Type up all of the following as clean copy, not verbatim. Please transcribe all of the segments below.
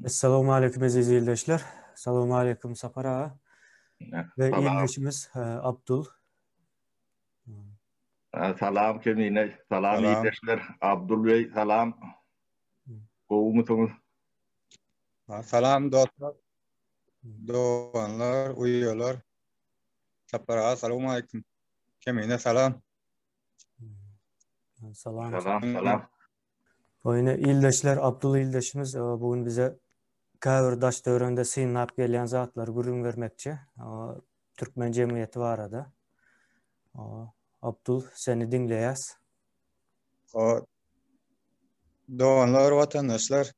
Essalawmaleýkum eziz ildeşler. Salowmaleýkum Sapar aga. We ildeşimiz Abdul. Salam Kemine, salam ildeşler. Abdul bey salam. Gowumysyňyz? Salam dostlar. Doganlar, uýalar. Sapar aga salowmaleýkum. Kemine salam. Salam. Salam, salam. Oýna ildeşler Abdul ildeşimiz bu gün bize käbir daş töwereginde synlap gelýän zatlary gürrüň bermekçi. Türkmen jemgyýeti barada. Abdul seni diňleýäs. Doganlar, watandaşlar.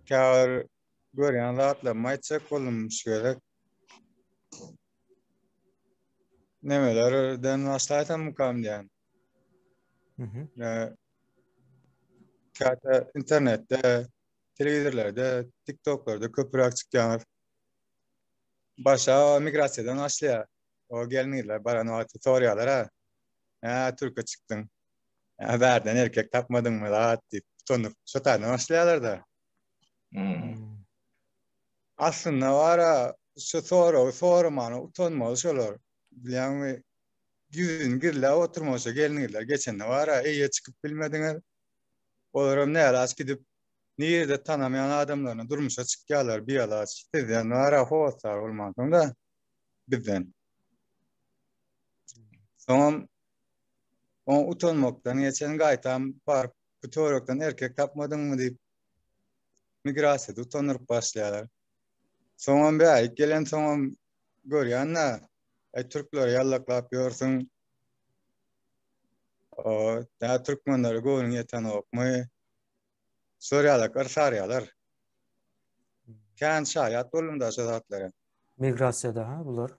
Käbir görýän zatlarymy aýtjak boldum şu gezek. Nemelerden başlaýsammykam diýýän. Käte internetde, telewizorlarda, TikToklarda köpräk çykýar. Başa migrasiýadan başlaýar. O gelin-gyzlar baran wagty soraýarlar ha. Hä, türke çykdyň. Hä, bärden erkek tapmadyňmy zat diýip, utanyp, şo taýdan başlaýarlar-da. Hmm. Aslynda bara şu soragy soramana utanmaly şolar. Bilýäňmi, ýüzüni gizläp oturmaly şo gelin-gyzlar geçende bara eýe çykyp bilmediňiz. Olaram nälaç gidip nirede tanamaýan adamlaryna durmuşa çykýarlar bialaç. Sizden bara hossar bolmansoň-da bizden. Soňam oň utanmakdan geçen gaýtam baryp bu töwerekden erkek tapmadyňmy diýip migrasiýada utandyryp başlaýarlar. Soňam bärik gelensoňam görýän-dä, äý türkleri ýallaklap ýörsüň. O, nä türkmenlere göwnüň ýetenokmy? Şolar ýalak yrsarýarlar. Kän şaýat boldum-da şo zatlara. Migrasiýada ha bular?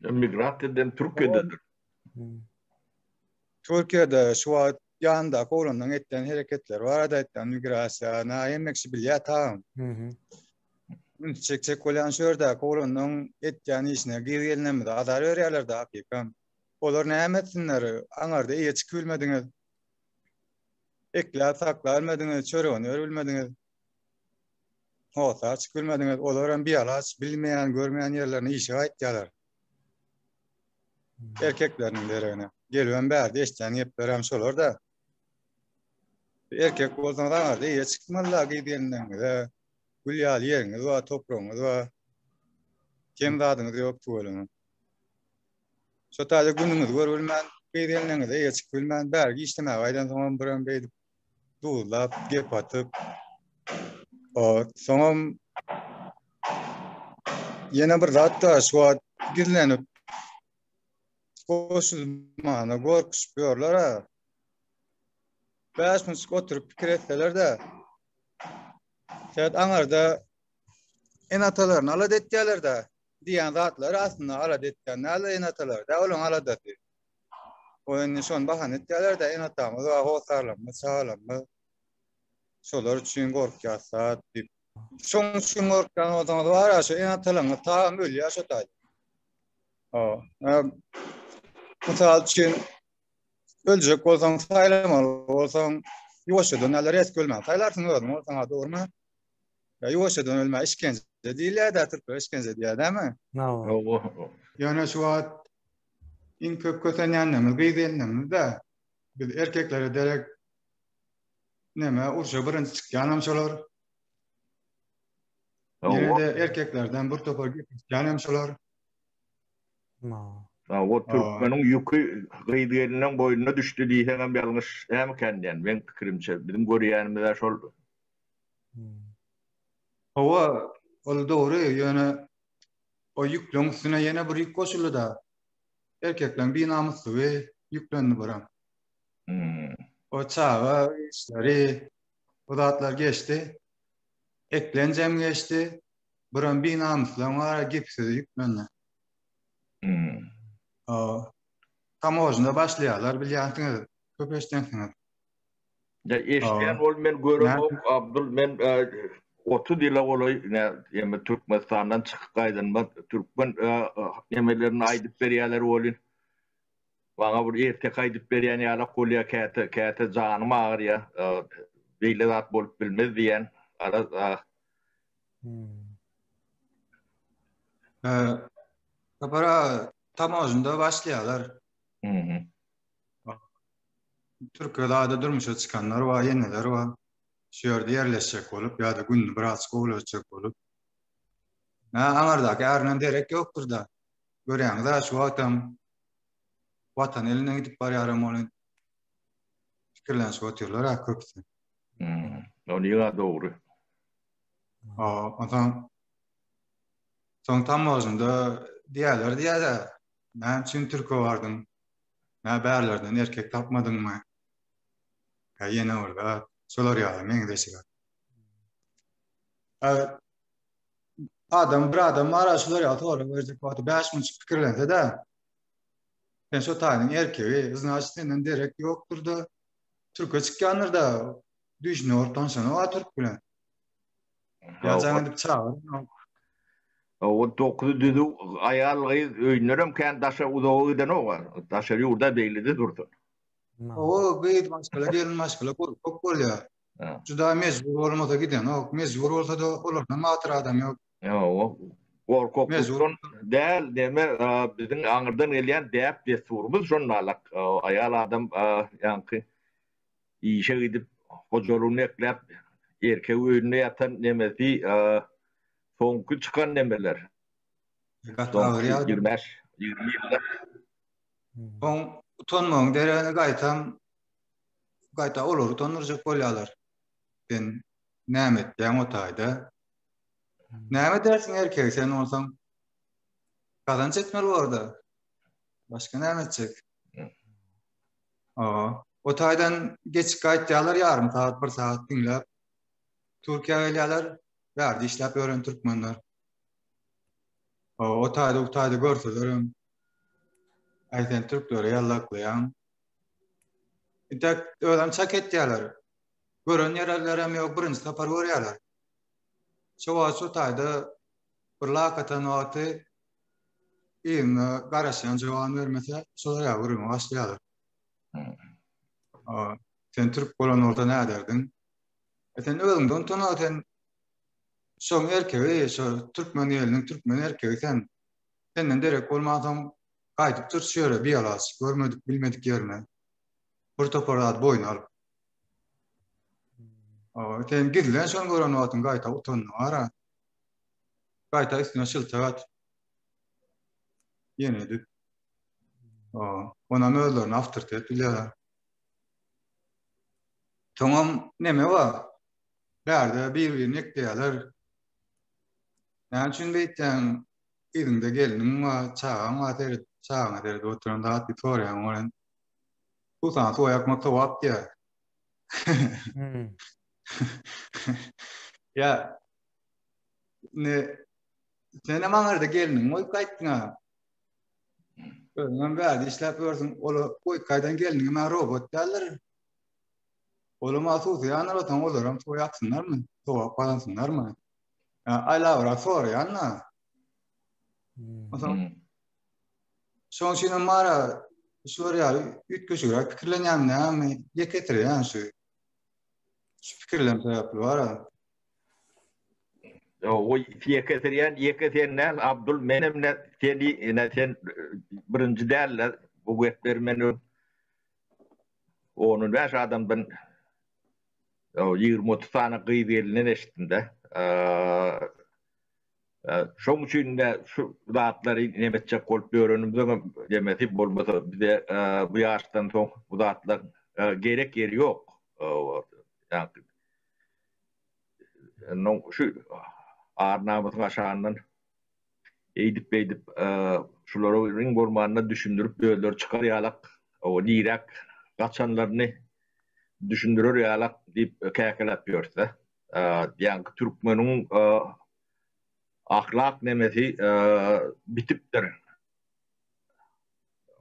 Migrasiýa dem Türkiýededir. Türkiýede şu wagt ýanyndaky oglanlaryň etýän hereketleri barada aýtýan migrasiýa na hemme kişi bilýär tagam. Üns çekjek bolýan şu ýerdäki oglanlaryň etýän işine gyz gelinlerimize azar berýärler-de hakykam. Olar näme etsinler aňarda eýe çykyp bilmediňiz. Ekläp saklap bilmediňiz, çöregini berip bilmediňiz. Hossar çykyp bilmediňiz. Olar hem bialaç bilmeýän, görmeýän ýerlerine işe gaýtýarlar. Erkekleriniň deregine. Gelibem bärde eşidýän geplerem şolar-da. Erkek bolsaňyz aňarda eýe çykmaly-da gyz gelinleriňize. Gül ýaly ýeriňiz bar, topragyňyz bar. Kem zadyňyz ýok tüweleme. Şo taýda günüňizi görüp bilmän, gyz gelinleriňize eýe çykyp bilmän, bärgi işlemäge gaýdansoňam birem beýdip duzlap, gep atyp, soňam ýene bir zat da şu wagt gizlenip goşulmana gorkuşyp ýörler-ä. 5 minutjyk oturyp pikir etseler-de, Sebäp aňarda ene-atalaryny alada etýärler-de, diýýän zatlary aslynda alada etýän däl ene-atalary, dä olaryň aladasy. O indi şony bahana etýärler-de, ene-atamyz bar, hossarlarymyz, çagalarymyz. Şolar üçin gorkýas zat diýip. Şoň üçin gorkýan bolsaňyz bar-a, şu ene-atalaryňyz tagam ölýär şo taýda. Mysal üçin, öljek bolsaň, saýlamaly bolsaň, ýuwaşjadan näler eski ölmäni saýlarsyň özüň bolsaň, ha dogrumy? Ýa ýuwaşjadan ölmä işkenje diýilýär-dä, türkler işkenje diýýär dämi? Hawa. Ýöne şu wagt iň köp kösenýänlerimiz gyz gelinlerimiz-dä. Biz erkeklere derek neme urşa birinji çykýanam şolar. Ýene-de erkeklerden bir topar gepleşýän hem şolar. O türkmeniň ýüki gyz-geliniň boýnuna düşdi diýseňem ýalňyş dälmikän diýen, meň pikirimçe. Biziň görýänimiz-ä şol. Hawa, ol dogry, ýöne o ýükleň üstüne ýene bir ýük goşuldy-da. Erkekleň binamyslygy ýüklendi birem. O çaga işleri, bu zatlar geçdi. Eklenjem geçdi. Birem binamyslygyň ara gep-sözi ýüklendi. Hmm. Tamožnda başlaýarlar bilýänsiňiz, köp eşdensiňiz. Ya eşitýän bol men göremok Abdul men 30 ýyla golaý ne ýa Türkmenistandan çykyp gaýdanma türkmen nemelerini aýdyp berýärler welin maňa bir erteki aýdyp berýän ýalak bolýar käte käte janym agyrýar. Beýle zat bolup bilmez diýen garaz ah. Sapar aga tamožnda başlaýarlar. Türkiýede durmuşa çykanlar bar, ýeneler bar. Şu ýerde ýerleşjek bolup ýa-da gününi biraz gowulaşjak bolup. Nä aňardaky ärinden derek ýokdur-da. Görýäňiz-ä şu wagtam watan elinden gidip barýaram ony pikirlenişip otyrlar-a köpüsi. Hmm. Ony dogry. Ha, onsoň soň tamožnda diýerler diýýär-de, näme üçin türke bardyň? Nä bärlerden erkek tapmadyňmy? Ýa ýene bir zat, şolar ýaly meňzeşiräk. Adam bir adam bar şular ýaly sorag berjek wagty 5 minut pikirlense-de, sen şo taýynyň erkegi, znaçt senden derek ýokdur-da, türke çykýandyr-da, düýşüne bolup tanşanok-a türk bilen. Ýa jaň edip çagyr. O dokuzy düzüw aýal gyz öýündenem kän daşa uzaga gidenok. Daşary ýurda beýlede dursun. O gyz maşgala gelin maşgala gorkak bolýar. Juda mejbur bolmasa gidenok. Mejbur bolsa-da olardan batyr adam ýok. Ýok. Gorkaklykdan däl, neme biziň aňyrdan gelýän däp-dessurymyz şonalak. Aýal adam ýaňky işe gidip hojalygyny ekläp erkek öýünde ýatan nemesi soňky çykan nemeler. Gaty agyr ýagdaý. 25, 20 ýylda. Soň utanmagyň deregine gaýtam gaýta olary utandyrjak bolýarlar. Sen näme etýäň o taýda? Näme edersiň erkek sen bolsaň? Gazanç etmeli borda. Başga näme etjek? Aa, o taýdan geçip gaýtýarlar ýarym sagat, bir sagat diňläp. Türkiýä gelýärler, bärde işläp ýören türkmenler. O taýda, bu taýda görselerem Aý sen türkleri ýallaklaýaň. Intäk özem çak etýärler. Gören ýerlerem ýok, birinji sapar görýärler. Şo wagt şo taýda bir lak atan wagty yzyna garaşýan jogap bermese, şolar ýaly gürrüňe başlaýarlar. Sen türk bolan bolsa näderdiň? E sen özüňden utanok sen şoň erkegi, şo türkmen geliniň türkmen erkegi sen. Senden derek bolmansoň gaýdypdyr şu ýere bialaç, görmedik, bilmedik ýerine. Bir topar zat boýun alyp. Sen gizlen şony gören wagtyň gaýta utandyň ara. Gaýta üstüne şyltak at. Ýene edip. Onam özlerini awtoritet bilýärler. Soňam neme bar? Bärde bir-birini ekleýärler. Näme üçin beýtýäň? Yzyňda gelniň bar, çagaň bar, seret, çagaňa seredip oturan zat diýip soraýaň olen. Suwsana suwa ýakmak sogap diýýär. Ýa indi senem aňyrda gelniňi goýup gaýtdyň-a. Özüňem bärde işläp ýörsüň, ola goýup gaýdan gelniňem-ä robot däldir. Olam-a suwsaýandyr, otaň olaram suwa ýaksynlarmy, sogap gazansynlarmy? Aýlabrak soraýan-da. Onsoň şoň üçin hem bar-a şular ýaly üýtgeşigräk pikirlenýän näme ýekesireýän şu. Şu pikirlem sebäpli bar-a. O ýekesireýän ýeke sen däl, Abdul, menem ne seni ne sen birinji däl bu gepleri men on bäş adamdan 20-30 sany gyz gelinden eşitdim-de. Şoň üçin-de şu zatlary neme etjek bolup ýörenimizem demesi bolmasa bize bu ýaşdan soň bu zatlar gerek ýeri ýok. Şu ar-namysyň aşagyndan Eýdip-beýdip, şulara iň bolmanda düşündirip özleri çykar ýalak, o niräk gaçanlaryny düşündirer ýalak diýip käkeläp ýörse. Ýaňky türkmeniň ahlak nemesi bitipdir.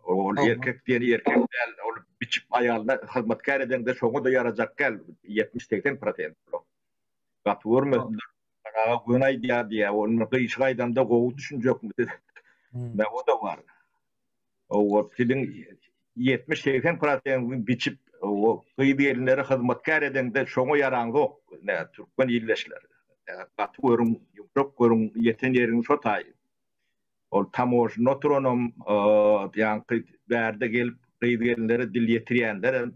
Ol erkek diýeni erkek däl, ol biçip aýalyna hyzmatkär edeňde şoňa-da ýarajak däl, 70-80 prosent. Gaty görmesinler. Aga göni aýdýar diýýär. Ony gyşyk aýdanda gowy düşünjekmi siz? Mä o-da bar. Owa, siziň 70-80 prosentiňizi biçip, O gyz-gelinlere hyzmatkär edeňde şoňa ýaraňzok, nä, türkmen ildeşler. Gaty görüň, ýumşak görüň, ýeten ýeriň şo taýy. Ol tamožnda oturanam, ýaňky bärde gelip gyz-gelinlere dil ýetirýänlerem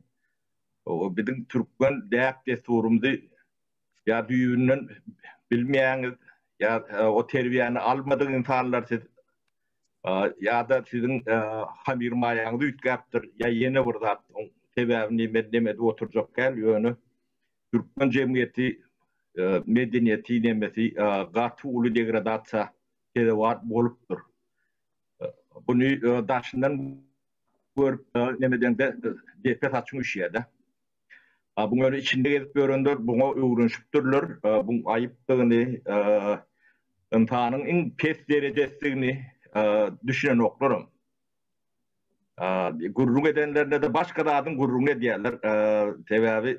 biziň türkmen däp-dessurymyzy ýa düýbünden bilmeýäňiz, ýa o terbiýäni almadyk ynsanlar siz, ýa-da siziň hamyrmaýaňyz üýtgäpdir, ýa ýene bir zat, oň sebäbini men neme edip oturjak däl, ýöne türkmen jemgyýeti, medeniýeti, nemesi gaty uly degradasiýa sezewar bolupdyr. Buny daşyndan görüp neme edeňde depe saçyň üşýär-de. Buň ýöne içinde gezip ýörenler buňa öwrenişipdirler. Buň aýypdygyny, ynsanyň iň pes derejesdigini düşünenoklaram. Gürrüň edenlerinde-de başga zadyň gürrüňini edýärler. Sebäbi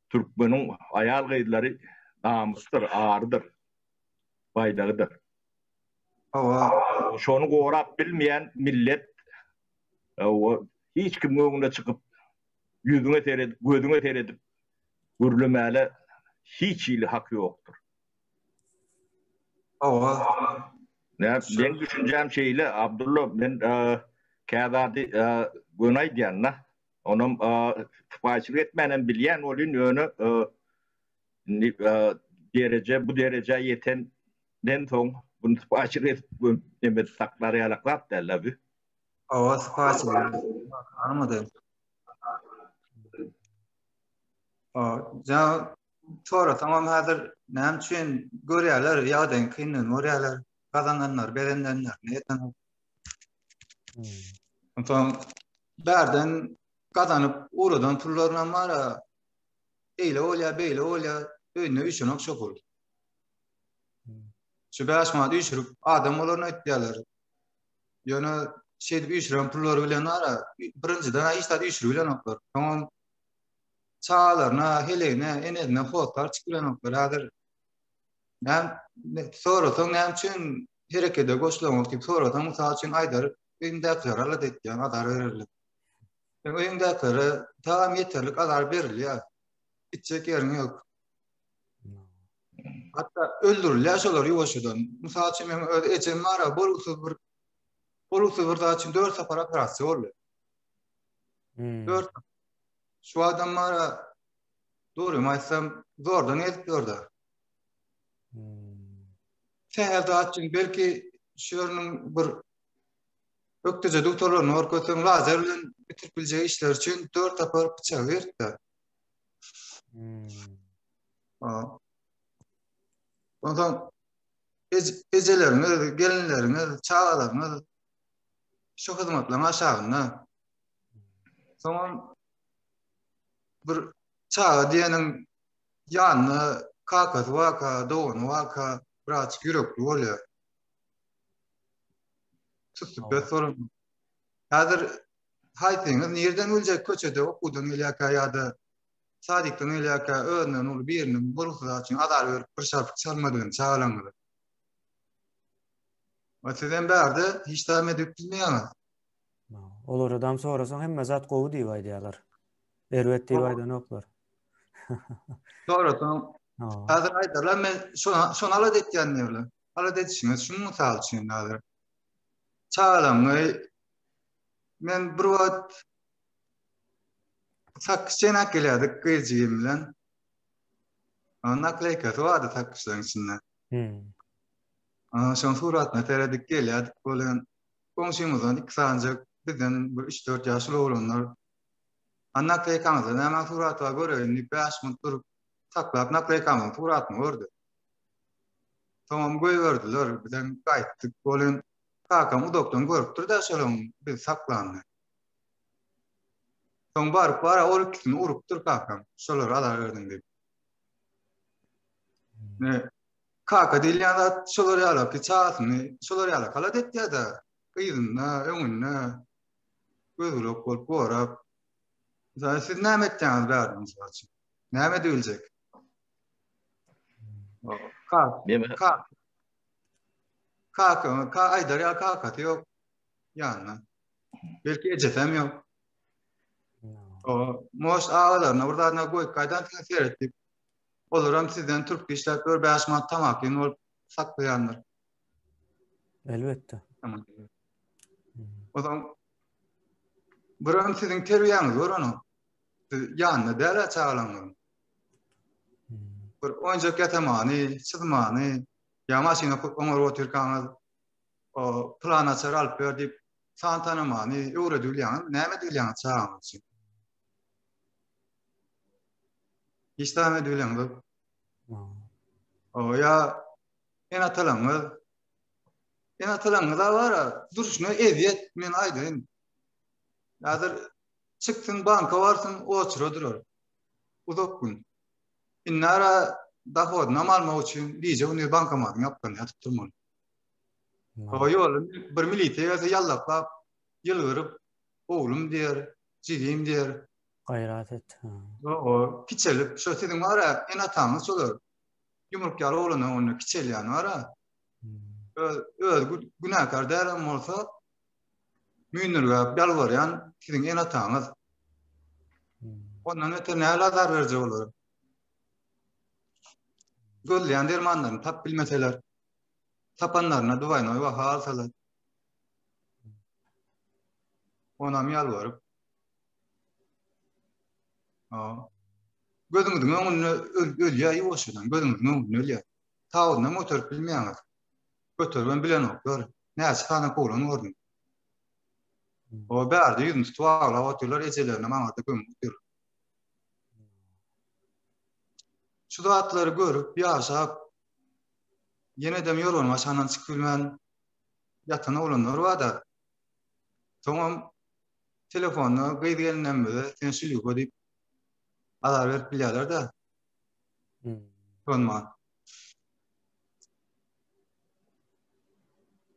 türkmeniň aýal-gyzlary namysdyr, arydyr, baýdagydyr. Hawa. Şony gorap bilmeýän millet hiç kimiň öňüne çykyp ýüzüňe seredip, gözüňe seredip gürlemäle hiç hili haky ýokdur. Hawa. Nä, meň düşünjäm şeýle, Abdulla, men kä zady göni aýdýan-da. Onam sypaýyçylyk etmänem bilýän bolýan, ýöne indi dereje bu derejä ýetenden soň buny sypaýyçylyk edip neme edip saklar ýalak zat däl-dä bu. Hawa, sypaýyçylyk almady. Ja sorasaňam häzir näme üçin görýärler, ýagdaýyň kynlygyny görýärler, gazananlar, berenlerine ýetenok. Onsoň bärden gazanyp ugradan pullarynam bar-a, eýle bolýar, beýle bolýar, öýünde üýşenok şo pul. Şu 5 manat üýşürip adam bolaryn öýtýärler. Ýöne şeýdip üýşüren pullary bilen ara birinjiden hiç zat üýşürip bilenoklar. Soňam çagalaryna, heleýine, enesine hossar çykyp bilenoklar. Häzir näme sorasaň näme üçin herekede goşulaňok diýip sorasaň, mysal üçin aýdar, öýüňdäkiler alada etýän, azar bererler. Sen öýüňdäkilere tagam ýeterlik azar berilýär. Gitjek ýeriň ýok. Hatda öldürilýär şolar ýuwaşjadan. Mysal üçin meň öz ejem bar, bolgusyz bir bolgusyz bir zat üçin 4 sapar operasiýa boldy. Hmm. 4 Şu adam bar, dogrymy aýtsam, zordan gezip ýördi. Hmm. Sähel zat üçin belki şu ýeriniň bir ökdeje dugtorlaryny görkezseň, lazer bilen bitirip biljek işler üçin 4 sapar pyçagy beripdi. Hmm. Onsoň ejeleriňiz, gelinleriňiz, çagalaryňyz şu hyzmatlaryň aşagynda. Soňam bir çaga diýeniň ýanynda kakasy barka, dogany barka birazjyk ýürekli bolýar. Tutup bolan. Häzir haýsyňyz nirden biljek köçede okuwdan gelýärkä ýa-da Sadikden gelýärkä özünden uly biriniň bolgusyz zat üçin azar berip bir şarpyk çalmadygyny çagalaryňyza. We sizem bärde hiç zat edip bilmeýäňiz. Olaradam sorasaň hemme zat gowy diýip aýdýarlar. Erbet diýip aýdanoklar. Sorasaň häzir aýdarlar men şona şony alada etýän diýerler. Alada edişiňiz şuň mysal üçin häzir. Çagalaryňy men bir wagt Sakgyç çeýnäp gelýärdik gyz jigim bilen. Onuň nakleýkasy bardy sakgyçlaryň içinde. Hmm. Ana şoň suratyna seredip gelýärdik bolan. Goňşymyzdan iki sanyjak bizden bir 3-4 ýaş uly oglanlar. A nakleýkaňyzda näme surat bar göreýin diýip 5 minut durup saklap nakleýkamyzyň suratyny gördi. Soňam goýberdiler, bizem gaýtdyk bolan. Kakam uzakdan görüpdir-de şolaryň bizi saklanyny. Soň baryp bara ol ikisini urupdyr kakam. Şolary azar berdiň diýip. Ne kaka diýilýän zat şolar ýaly çagasyny şolar ýaly halat etýär-de, yzynda, öňünde göz-gulak bolup gorap. Mysal siz näme etýäňiz bärde mysal üçin? Näme edibiljek? Kak, kak. Kaka, ka aýdar ýa kakasy ýok ýanynda. Belki ejesem ýok. Moş agalaryna bir zadyna goýup gaýdansyňyz seret diýip. Olaram sizden türk işläp bir 5 manat tamakin bolup saklaýandyr. Elbetde. O zaman birem siziň terbiýäňizi görenok. Siz ýanynda däl çagalaryňyzyň. Bir oýunjak ýasamany, çyzmany, ýa maşyna oňaryp otyrkaňyz o plan açar alyp ber diýip san tanamany öwredip bilýäňiz, näme edip bilýäňiz çagaňyz üçin? Hiç zat edip bileňiz. O ýa ene-atalaryňyz ene-atalaryňyz bar, durşuna ezýet, men aýdaýyn. Häzir çyksyn banka barsyn, oçura durar. Uzak gün. Indi ara dohodynam almak üçin gije-gündiz bankomatyň ýapgynda ýatyp durmaly. O ýolda bir milisiýa gelse ýallaklap, ýylgyryp, oglum diýer, jigim diýer. Gaýrat et. O kiçelip, şo siziň bar-a, ene-ataňyz şolar. Ýumruk ýaly oglanyň öňünde kiçelýän bar-a. Öz, öz günäkär dälem bolsa, müýnürgäp ýalbarýan siziň ene-ataňyz. Ondan öte näle azar berjek olara? Gözleýän dermanlaryny tap bilmeseler, tapanlaryna dwaýnoý baha alsalar. Onam ýalbaryp. Gözüňiziň öňünde ölýär ýuwaşjadan, gözüňiziň öňünde ölýär. Tawundan göterip bilmeýäňiz. Göteribem bilenoklar. Näçe sany kowlan gördüm. O bärde ýüzüni tutup aglap otyrlar, ejelerine maňada gömüp otyrlar. Şu zatlary görüp, ýaşap, ýene-de ýorganyň aşagyndan çykyp bilmän ýatan oglanlar bar-da. Soňam telefonda gyz gelinlerimize sen şlýuha diýip azar berip bilýärler-de. Utanman.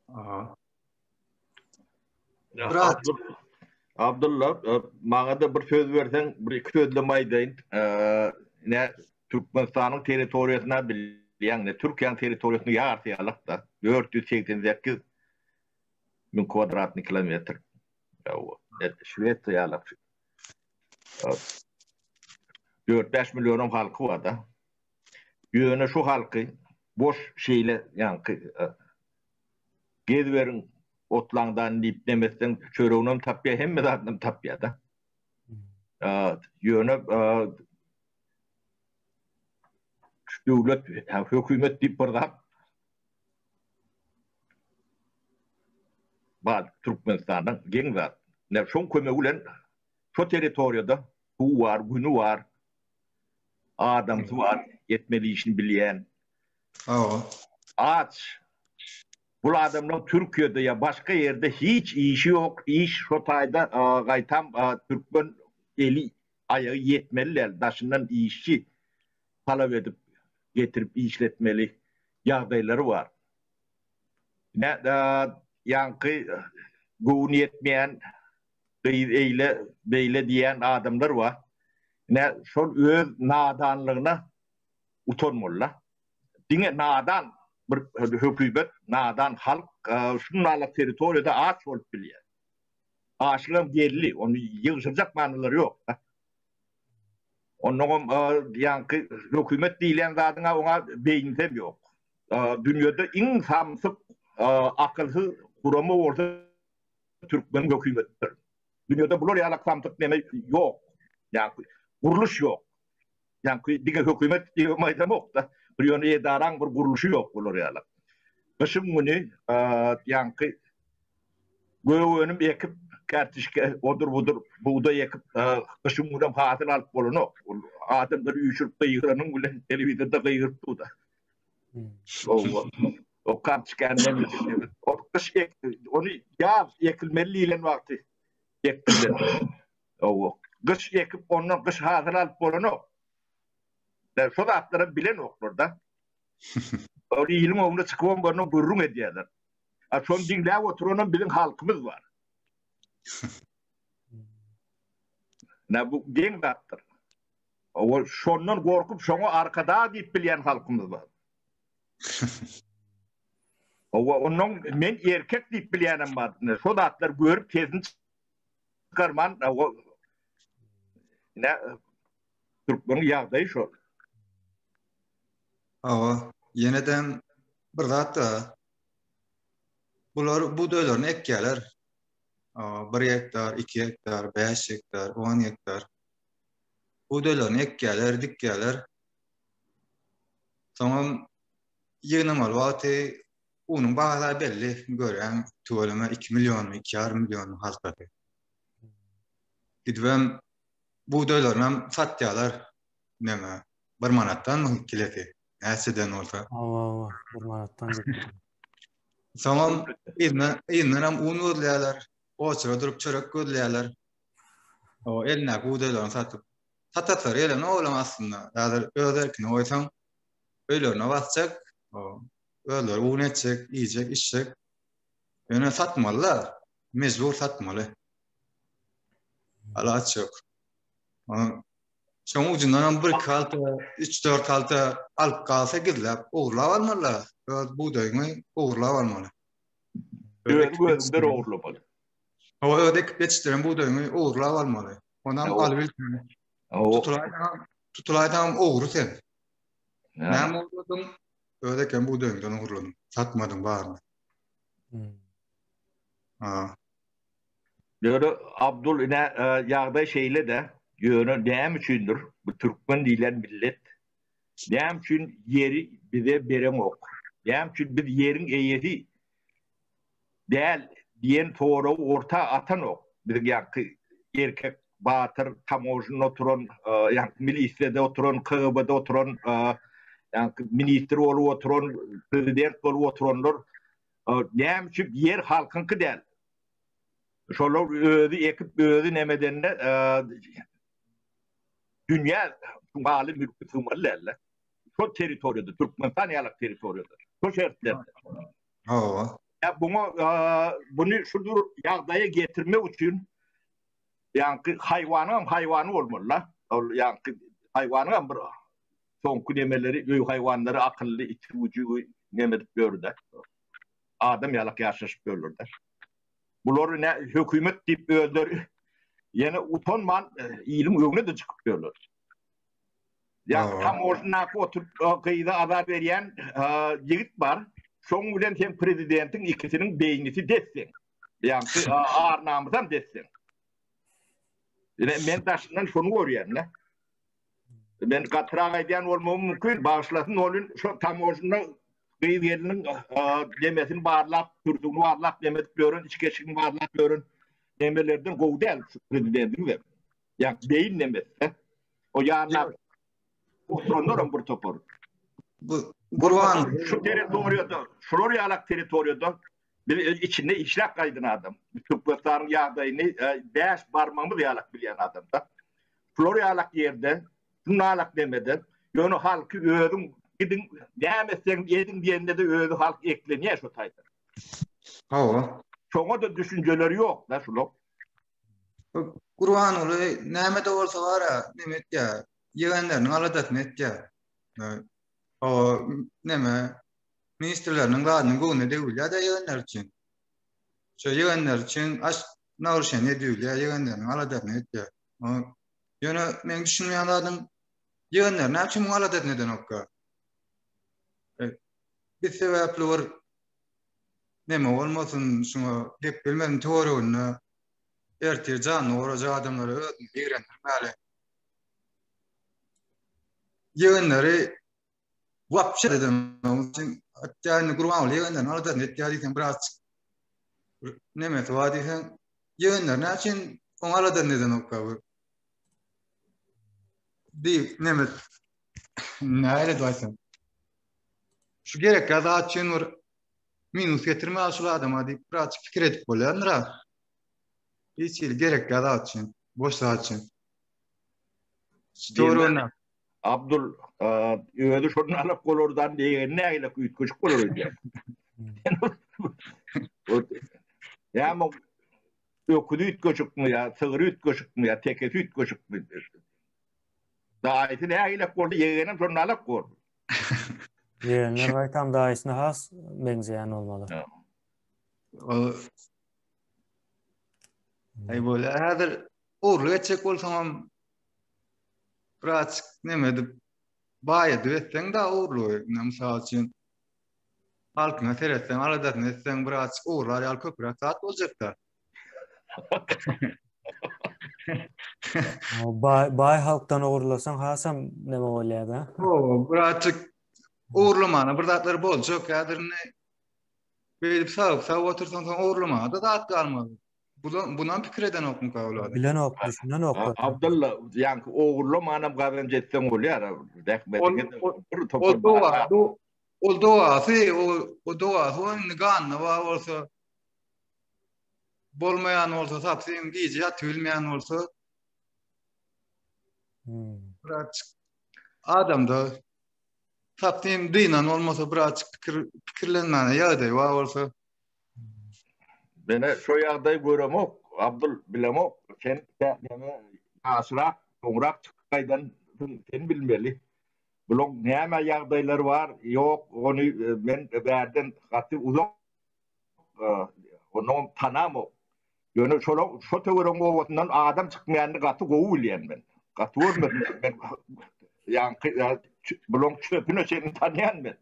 Aha. Abdylla, e, maňa-da bir söz berseň, bir iki sözlem aýdaýyn. E, ne Türkmenistanyň territoriýasyna bilýäň, ne Türkiýäniň territoriýasynyň ýarysy ýalak-da, 488 müň kwadratny kilometr. Şwesiýa ýalak. 4-5 millionam halky bar-da. Ýöne şu halky boş şeýle ýaňky e, geziberiň otlaňdan diýip demesden çöreginem tapýar, hemme zadynam tapýar-da. Ýöne döwlet, hökümet diýip bir zat bar Türkmenistanda geň zat. Ine şoň kömegi bilen şo territoriýada suw bar, güni bar, adamsy bar, etmeli işini bilýän. Hawa. Aç. Bul adamlaň Türkiýede ýa başga ýerde hiç işi ýok, iş şo taýda gaýtam türkmen eli aýagy ýetmeli däl, daşyndan işçi talap edip getirip işletmeli ýagdaýlary bar. Ine ýaňky göwün ýetmeýän gyz eýle beýle diýýän adamlar bar. Ine şol öz nadanlygyna utanmalyda. Diňe nadan bir hökümet, nadan halk şunalak territoriýada aç bolup bilýär. Açlygam geldi, ony ýygşyrjak manylary ýok. Onnoňam ýaňky hökümet diýilýän zadyň-a oňa beýnisem ýok. Dünýede iň samsyk, akylsyz gurama bolsa türkmeniň hökümetidir. Dünýede bular ýalak samsyk neme ýok. Ýaňky gurluş ýok. Ýaňky diňe hökümet diýibem aýdamok-da. Bir ýöne edaraň bir gurluşy ýok bular ýalak. Gyşyň güni ýaňky gök önüm ekip, kartişke, odur-budur bugdaý ekip, gyşyň günem hasyl alyp bolanok. Ol adamlar üýşürip gygyranyň bilen telewizorda gygyryp dur-da. O kartişkany näme O gyş ek, ony ýaz ekilmeli diýlen wagty ekdiler. Hawa. Gyş ekip ondan gyş hasyl alyp bolanok. Da şo zatlaram bilenoklar-da. Ol iliň öňüne çykyp görnüň gürrüň edýärler. A şony diňläp oturanam biziň halkymyz bar. Na bu geň zatdyr. Ol şondan gorkup şoňa arkadag diýip bilýän halkymyz bar. Owa ondan men erkek diýip bilýänem bar. Şo zatlar görüp sesini çykarman o. Ine türkmeniň ýagdaýy şol. Hawa, ýene-de bir zat da bular bugdaýlaryny ekýärler. Bir gektar, iki gektar, bäş gektar, on gektar. Bugdaýlaryny ekýärler, dikýärler. Soňam ýygnamaly wagty unuň bahasy belli, görýäň, tüweleme 2 millionmy, 2,5 millionmy haltasy. Gidibem bugdaýlarynam satýarlar. Näme, bir manatdanmy kilesi? Näçeden bolsa. Hawa, hawa, bir manatdan. Soňam yzyna, yzyndanam un gözleýärler. Oçura durup çörek gözleýärler. O elindäki bugdaýlaryny satyp. Sataslary gelen oglan aslynda. Häzir öz erkine goýsaň, öýlerine basjak, özleri un etjek, iýjek, içjek. Ýöne satmalylar. Mejbur satmaly. Alaç ýok. Şoň ucundan hem bir halta, 3-4 halta alyp galsa gizläp, ogurlap almalylar. Öz bugdaýyňy ogurlap almaly. Öz gözünden ogurlamaly. Hawa, öz ekip ýetişdiren bugdaýyňy ogurlap almaly. Onam alyp Tutulaýsaň, tutulaýsaň ogry sen. Näme ogurladyň? Öz eken bugdaýyňdan ogurladyň. Satmadyň baryny. Hmm. Ha. Ýöne Abdul ine e, ýagdaý şeýle-de, ýöne näme üçindir bu türkmen diýlen millet näme üçin ýeri bize bereňok? Näme üçin biz ýeriň eýesi däl diýen soragy orta atanok. Biziň ýaňky erkek batyr tamožnda oturan, ýaňky milisiyada oturan, KGB-de oturan, ýaňky ministr bolup oturan, prezident bolup oturanlar näme üçin ýer halkyňky däl? Şolar özi ekip, özi nemedende dünýä maly mülki sygmaly däl-de. Şol territoriýada, Türkmenistan ýaly territoriýada, şol şertlerde. Hawa. Ya buňa buny şu dur ýagdaýa getirmek üçin ýaňky haýwanyň hem haýwany bolmaly-da. Ol ýaňky haýwanyň hem bir soňky nemeleri, öý haýwanlary akylly, iti güjügi neme edip ýörde. Adam ýalak ýaşaşyp ýörler-de. Bular ne hökümet diýip özleri ýene utanman iliň öňüne-de çykyp ýörler. Ýa tamožndaky oturyp gyza azar berýän ýigit bar. Şoň bilen sen prezidentiň ikisiniň beýnisi des-deň. Ýagny ar-namysam des-deň. Ine men daşyndan şony görýän-de. Men gatyrak aýdýan bolmagym mümkin, bagyşlasyn ol şo tamožnda gyz geliniň nemesini barlap, türdügini barlap neme edip ýören, içki eşigini barlap ýören nemelerden gowy däl şu prezidentiň. Ýa beýin nemesi. O ýanyna oturanlaram bir topar. Bu Gurban şu territoriýada, şular ýalak territoriýada biz içinde işläp gaýdan adam. Türkmenistanyň ýagdaýyny bäş barmagymyz ýalak bilýän adam-da. Şular ýalak ýerde, şunalak nemede, ýöne halky özüň gidiň, näme etseň ediň diýende-de özi halk eklenýär şo taýda. Hawa. Şoňa-da düşünjeleri ýok-da şular. Gurbanguly näme-de bolsa bar-a, neme etýär, ýegenleriniň aladasyny etýär. O neme, ministrleriniň zadynyň göwnüne degilýär-de ýegenler üçin. Şo ýegenler üçin aş naruşeniýe edilýär, ýegenleriniň aladasyny etýär. Ýöne meň düşünmeýän zadym, ýegenler näme üçin muň aladasyny edenokka? Biz sebäpli bir neme bolmasyn, şuňa gep bilmedim töwereginde ertir janyny gorajak adamlary özüni ýigrendirmäli. Ýegenleri wapşe eden üçin hatda indi Gurbanguly ýegenlerini aladasyny etýär diýseň biraz nemesi bar diýseň ýegenler näme üçin oň aladasyny edenokka bu? Diýip neme näle aýtsam. Şu gerekli zat üçin bir minus getirme şul adama diýip birazçyk pikir edip bolýandyr ha. Hiç hili gerekli zat üçin, boş zat üçin. Dogry. Abdul özi şondan alyp bolardan diýen nägile üýtgeşik bolar öýdýän. Ýa mo öküzi üýtgeşikmi ýa sygry üýtgeşikmi ýa tekesi üýtgeşikmi? Daýysy nägile boldy, ýegenem şondan alyp boldy. Ýegenler gaýtam daýysyna has meňzeýän bolmaly. Ol Aý bolýar. Häzir ogurlyk etjek bolsaňam. Birazjyk neme edip baý edip etseň da ogurlygy. Ine mysal üçin halkyňa seretseň, aladasyny etseň birazjyk ogurlar ýaly köpräk zat boljakda. Baý baý halkdan ogurlasaň hasam neme bolýar-da. Hawa, birazjyk ogurlamana bir zatlar boljak. Häzir indi beýdip sagyp sagyp otursaň soň ogurlamana-da zat galmaz. Bunam pikir edenokmyka ol adam? Bilenok, düşünenok. Abdylla, ýaňky ogurlamanam gazanç etseň bolýar. Zähmetiňe bir topar. Ol dogasy, o dogasy o indi ganyna bar bolsa, bolmaýan bolsa, sapsym gije ýatyp bilmeýän bolsa, birazjyk adamda sapsym dynan bolmasa, birazjyk pikir pikirlenmäne ýagdaý bar bolsa, Mene şo ýagdaýy göremok, Abdul, bilemok. Sen neme ýaşrak, soňrak çykyp gaýdan sen bilmeli. Bulaň näme ýagdaýlary bar, ýok, ony men bärden gaty uzak, onnoňam tanamok. Ýöne şolaň şo töweregiň obasyndan adam çykmaýanyny gaty gowy bilýän men. Gaty görmedim men. Ýaňky bulaň çöpüne çenli tanýan men.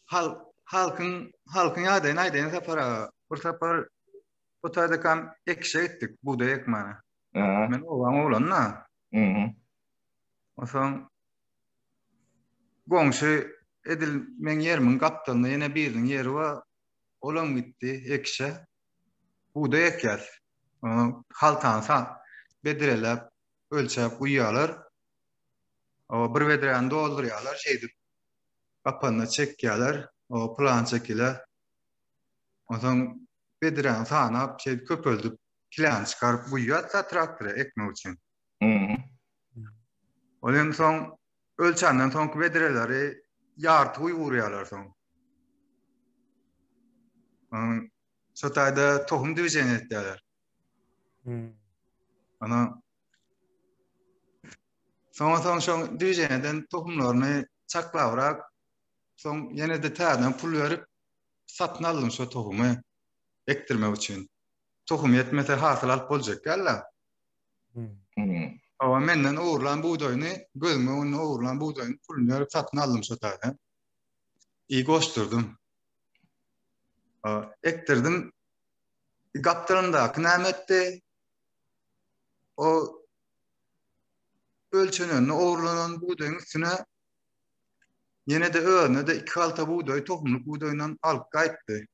Halk halkyň halkyň ýagdaýyny aýdaýyn Sapar aga. Bir sapar bu taýdakam ekişe gitdik bugdaý ekmäne. Men obaň oglany-da. Onsoň goňşy edil meň ýerimiň gapdalynda ýene biriniň ýeri bar. Olam gitdi ekişe. Bugdaý ekýär. Haltany bedreläp, ölçäp guýýarlar. Bir bedräni doldurýarlar şeýdip. Gapanyna çekýärler. O pylança kile. Onsoň bedräni sanap, şeýdip köpeldip, kiläni çykaryp guýýar-da traktora ekmek üçin. Ol hem soň ölçänden soňky bedreleri ýarty guýup urýarlar soň. Şo taýda tohum dwiženiýe etýärler. Ana Soňa soň şoň dwiženiýeden tohumlaryny çaklabrak soň ýene-de täzeden pul berip satyn aldym şo tohumy ekdirmek üçin. Tohum ýetmese hasyl alyp boljak däl-de. Hawa menden ogurlan bugdaýyny gözümiň öňünde ogurlan bugdaýyny puluny berip satyn aldym şo taýdan. I goşdurdym. Ekdirdim. Gapdalyndaky näme etdi? O ölçenende ogurlanan bugdaýyň üstüne ýene-de özüne-de iki halta bugdaý tohumlyk bugdaýyndan alyp gaýtdy.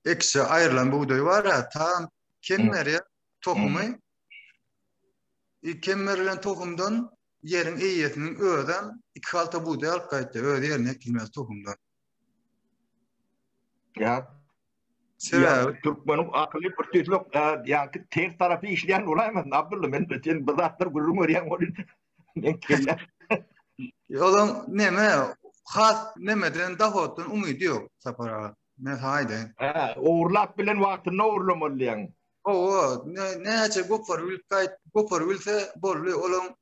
Ekişe aýrylan bugdaý bar-a, tam kem berýär tohumy. Kem berlen tohumdan ýeriň eýesiniň özem iki halta bugdaý alyp gaýtdy, öz ýerine ekilmeli tohumdan. Ýa Sebäbi türkmeniň akyly bir tüýsli ýaňky ters tarapy işleýän bolaýmasyn Abdylla men sen bir zatlar gürrüň berýäň welin men kelle. Olam neme has nemeden dohoddan umydy ýok Sapar aga. Men saňa aýdaýyn. Hä, ogurlap bilen wagtynda ogurlamaly diýýäň. Hawa, näçe gopar bilip gaýt, gopar bilse boldy, olaň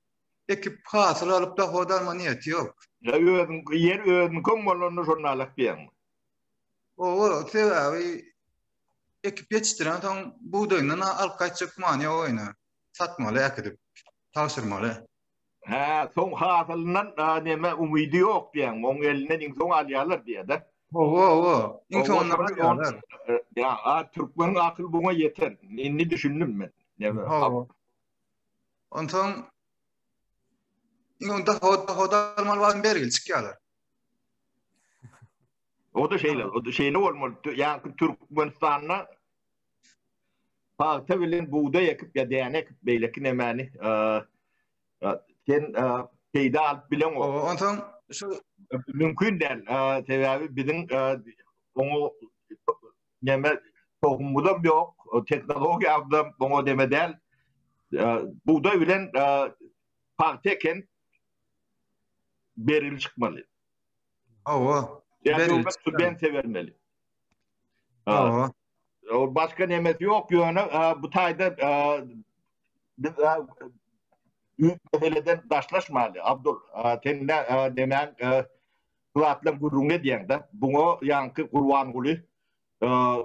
ekip hasyl alyp dohod alma niýeti ýok. Ýa özüň ýer özüňkem bolanda şonda alak diýýäňmi? Owa, sebäbi ekip ýetişdiren soň bugdaýyndan alyp gaýtjak gümany ýok oýna. Satmaly äkidip, tabşyrmaly. Hä, soň hasylyndan neme umydy ýok diýýäňmi? Oň elinden iň soň alýarlar diýýä-de. Hawa, hawa. Iň soňunda alýarlar. Ýa, a türkmeniň akyly buňa ýeter. Indi düşündim men. Neme? Hawa. Onsoň iň soňunda hod almaly wagtynda bergili çykýarlar. O-da şeýle, o-da şeýle bolmaly. Ýaňky Türkmenistanda pagta bilen bugdaý ekip ýa däne ekip beýleki nemäni sen peýda alyp bileňok. Oba, onsoň şu mümkin däl. Sebäbi biziň oňa neme tohumymyzam ýok, tehnologiýamyzam oňa neme däl. Bugdaý bilen pagta eken bergili çykmaly. Hawa. Ýa döwlet subwensiýa bermeli. Hawa. O başga nemesi ýok, ýöne bu taýda biz üýt meseleden daşlaşmaly. Abdul, sen ne nemäň bu zatlaryň gürrüňini edýäň-de. Buňa ýaňky Gurbanguly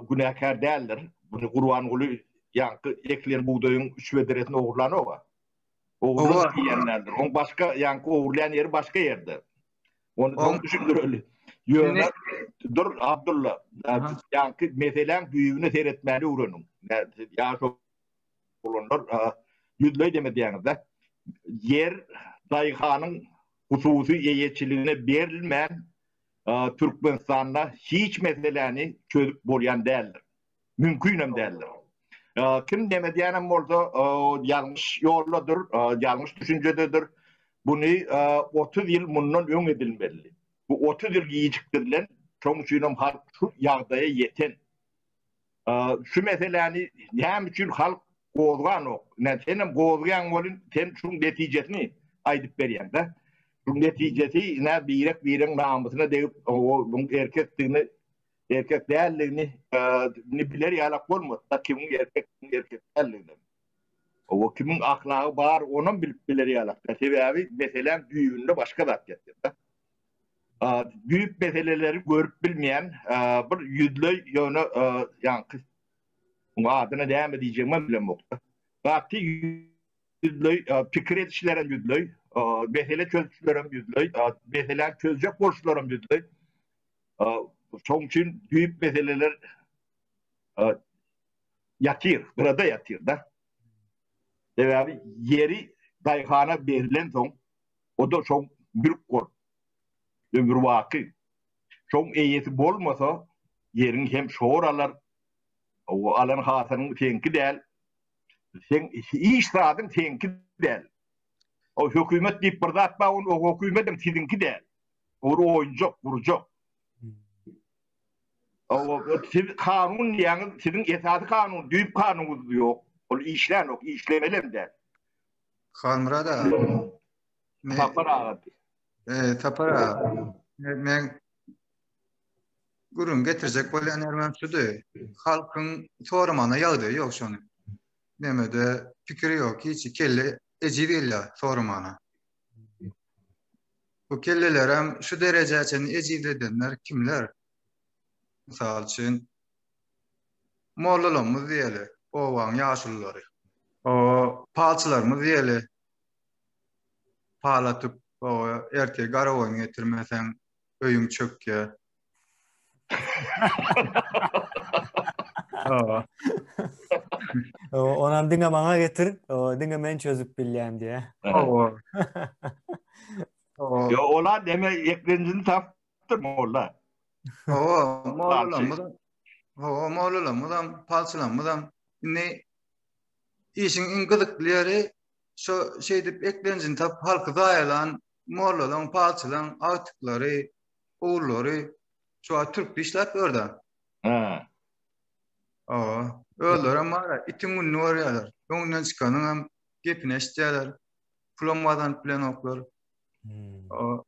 günäkär däldir. Buny Gurbanguly. ýaňky ekilen bugdaýyň üç bedresini ogurlanok-a. Ogurlyk diýýän däldir. Oň başga ýaňky ogurlaýan ýeri başga ýerde. Ony soň düşündireli. Ýöne dur Abdulla, ýaňky meseläň düýbüne seretmäni öwreniň. Siz ýaş oglanlar ýüzleý demedýäňiz-de. Ýer daýhanyň hususy eýeçiligine berilmän Türkmenistanda hiç meseläni çözüp bolýan däldir. Mümkinem däldir. Kim neme diýenem bolsa, ýalňyş ýoldadyr, ýalňyş düşünjededir. Buny 30 ýyl mundan öň edilmelidi. Bu 30 ýyl gijikdirilen, şoň üçinem halk şu ýagdaýa ýeten. Şu meseläni näme üçin halk gozganok? Ine, senem gozgaýaň welin, sen şuň netijesini aýdyp berýäň-dä. Şuň netijesi ine birek-biregiň namysyna degip, onuň erkekdigini erkek däldigini indi biler ýalak bolmady-da, kimiň erkek, kimiň erkek däldigini. Owa, kimiň ahlagy bar, onam bilip biler ýalak däl. Sebäbi meseläň düýbünde başga zat ýatyr-da. Düýp meseleleri görüp bilmeýän bir ýüzleý ýöne ýaňky muň adyna näme diýjegimem bilemok-da. Gaty ýüzleý pikir edişlerem ýüzleý, mesele çözüşlerem ýüzleý, meseläni çözjek boluşlaram ýüzleý. Şoň üçin düýp meseleler ýatyr, gyrada ýatyr-da. Sebäbi ýeri daýhana berlensoň, o-da şoň mülk bolup, ömürbaky şoň eýesi bolmasa, ýeriň hem şor alar, o alan hasylyň seňki däl, seň hiç zadyň seňki däl. O hökümet diýip bir zat bar, o hökümetem siziňki däl. Ol oýunjak, gurjak. O siz kanun diýýäňiz, siziň esasy kanun, düýp kanunyňyz ýok. Ol işlänok, işlemelem däl. Halmyrat aga. Sapar aga. E, Sapar aga. Men gürrüň getirjek bolýan ýerim şudy. Halkyň soramana ýagdaýy ýok şony. Nemede pikiri ýok, hiç kelle ejiz gelýär soramana. Bu kellelerem şu derejä çenli ejizledenler kimler? Mysal üçin, mollalarymyz diýeli, obaň ýaşululary. O palçylarymyz diýeli, pal atyp, o ertir garagoýun getirmeseň, öýüň çökýär. Onam diňe maňa getir, diňe men çözüp bilýän diýe. Hawa. Yo ola deme eklenjini tapdyr molla. Hawa, mollalarymyz. Hawa, mollalarymyzam, palçylarymyzam indi işiň iň gyzykly ýeri şo şeýdip eklenjini tapyp halky zaýalan mollalaryň, palçylaryň agtyklary, ogullary şu wagt türkde işläp ýör-de. Hä. Hawa, özlerem bar-a, itiň gününi görýärler. Öňünden çykanyň hem gepini eşidýärler. Pulam gazanyp bilenoklar. Hmm.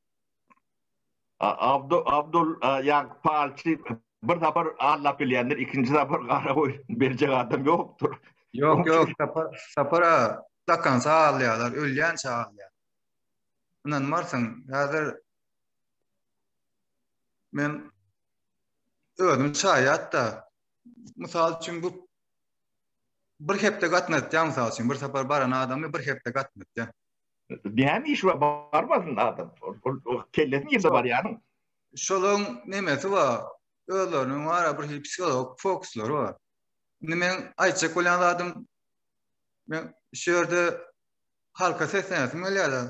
Abdul, Abdul ýaňky palçy bir sapar allap bilýändir, ikinji sapar gara goý berjek adam ýokdur. Ýok, ýok, sapar, sapara dakansa alýarlar, ölýänçä alýar. Ynanmarsyň, häzir men özüm şaýat-da. Mysal üçin bu bir hepde gatnatýar mysal üçin bir sapar baran adamy bir hepde gatnatýar. Näme iş bar barmasyn adam. Ol kellesi nirde barýanyň. Şolaryň nemesi bar. Özleriniň bar bir hili psiholog fokuslary bar. Indi men aýtjak bolýan zadym men şu ýerde halka seslenesim gelýär-de.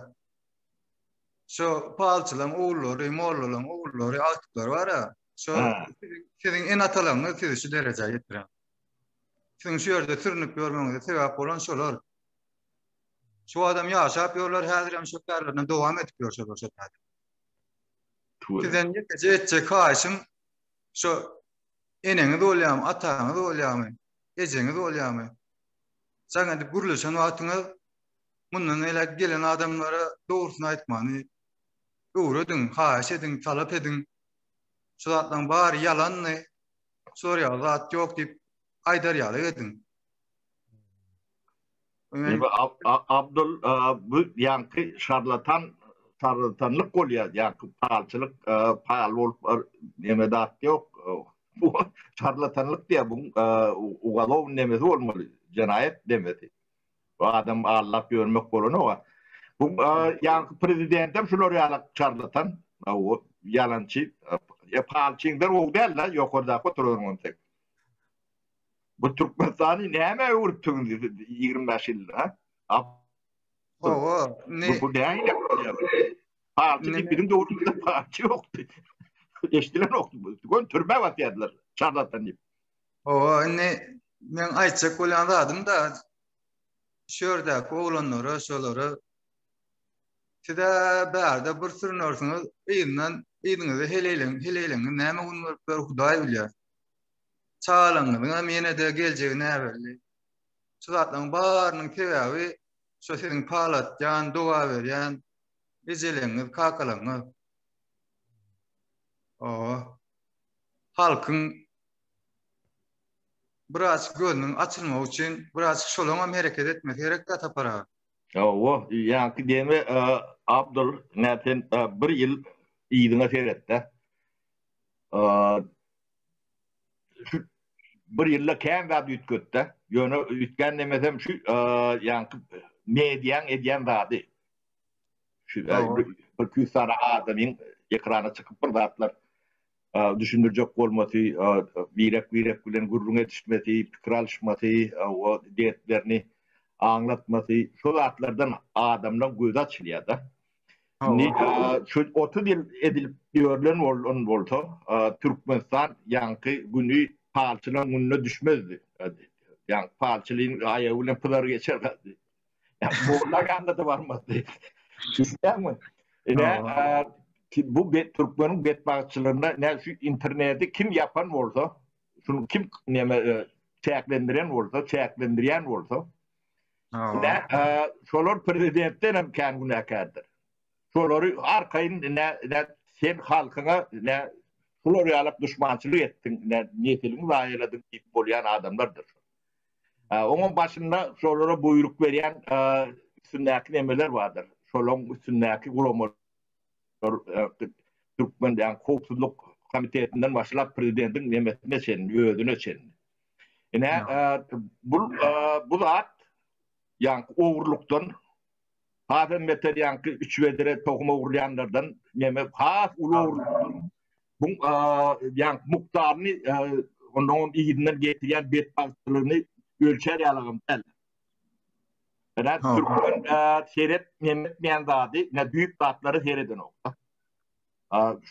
Şo palçylaryň ogullary, mollalaryň ogullary, agtyklary bar-a. Şo siziň ene-atalaryňyz sizi şu derejä ýetiren. Siziň şu ýerde sürünip ýörmegiňize sebäp bolan şolar. Şu adam ýaşap ýörler, häzir hem şo kärlerine dowam edip ýör şolar şo taýda. Sizden ýekeje etjek haýyşym şo eneňiz bolýamy, ataňyz bolýamy, ejeňiz bolýamy? Jaň edip gürleşen wagtyňyz mundan beýläk gelen adamlara dogrusyny aýtmany öwrediň, haýyş ediň, talap ediň. Şu zatlaryň bary ýalandy, şular ýaly zat ýok diýip aýdar ýaly ediň. Abdul bu ýaňky şarlatan şarlatanlyk bolýar, ýaňky palçylyk pal bolup neme zat ýok. Bu şarlatanlyk diýýär, bu ugalowny nemesi bolmaly. jenaýat demesi. Bu adam aldap ýörmek bolanok. Bu ýaňky prezidentem şular ýaly şarlatan, o ýalançy, e, palçyňdan gowy däl-de, ýokardaky oturan ontek. Bu Türkmenistany nämä öwrüpdiňiz 25 ýylda, ha? Hawa, ne? Bu nähili Palçy diýip biziň döwrümizde palçy ýokdy. Eşdilenokdy. Gön türmä basýardylar, şarlatan diýip. Hawa, indi men aýtjak bolýan zadym da şu ýerdäki oglanlara, şolara size bärde bir sürünersiňiz, yzyndan yzyňyzy heleýleň, heleýleňiz näme gün görüp ýör, Hudaý bilýär. Çagalaryňyzyň hem ýene-de geljegi näbelli. Şu zatlaryň barynyň sebäbi şo siziň pal atýan, doga berýän ejeleňiz, kakalaryňyz. Oba. Halkyň biraz gözüniň açylmagy üçin biraz şolaň hem hereket etmesi gerek-dä Sapar aga. Hawa, ýaňky deme Abdul, nä sen bir ýyl yzyňa seret-de. Şu bir ýylda kän zat üýtgetdi. Ýöne üýtgän demesem şu ýaňky mediaň edýän zady. Şu bir küs sany adamyň ekrana çykyp bir zatlar düşündirjek bolmasy, birek-birek bilen gürrüň edişmesi, pikir alyşmasy, o dertlerini aňlatmasy, şo zatlardan adamlaň gözi açylýar-da. Indi şu 30 ýyl edilip ýörlen bolan bolsa, Türkmenistan ýaňky güni palçylaň gününe düşmezdi. Ýaňky palçylyň aýagy bilen pyzar geçerdi. Molla ýanyna-da barmazdy. Düşünýäňmi? Ine, bu türkmeniň betbagtçylygynda ne şu interneti kim ýapan bolsa, şuny kim näme çäklendiren bolsa, çäklendirýän bolsa, ine, şolar prezidentden hem kän günäkärdir. Şolary arkaýyn ine, ine sen halkyňa ine şular ýalak duşmançylyk etdiň, ine nesiliňi zaýaladyň diýip bolýan adamlardyr. Oňam başynda şolara buýruk berýän üstündäki nemeler bardyr. Şolaň üstündäki guramalar Türkmen ýa howpsuzlyk komitetinden başlap prezidentiň nemesine çenli, özüne çenli. Ine bu bu zat ýaňky ogurlykdan has hem beter ýaňky üç bedre tohum ogurlaýanlardan neme has uly ogurlykdan Bu ýa mukdaryny ondan yzyndan getirýän betbagtçylygyny ölçär ýalagam däl. Ýa türkmen seret nemetmeýän zady, ne büyük zatlary seredenok.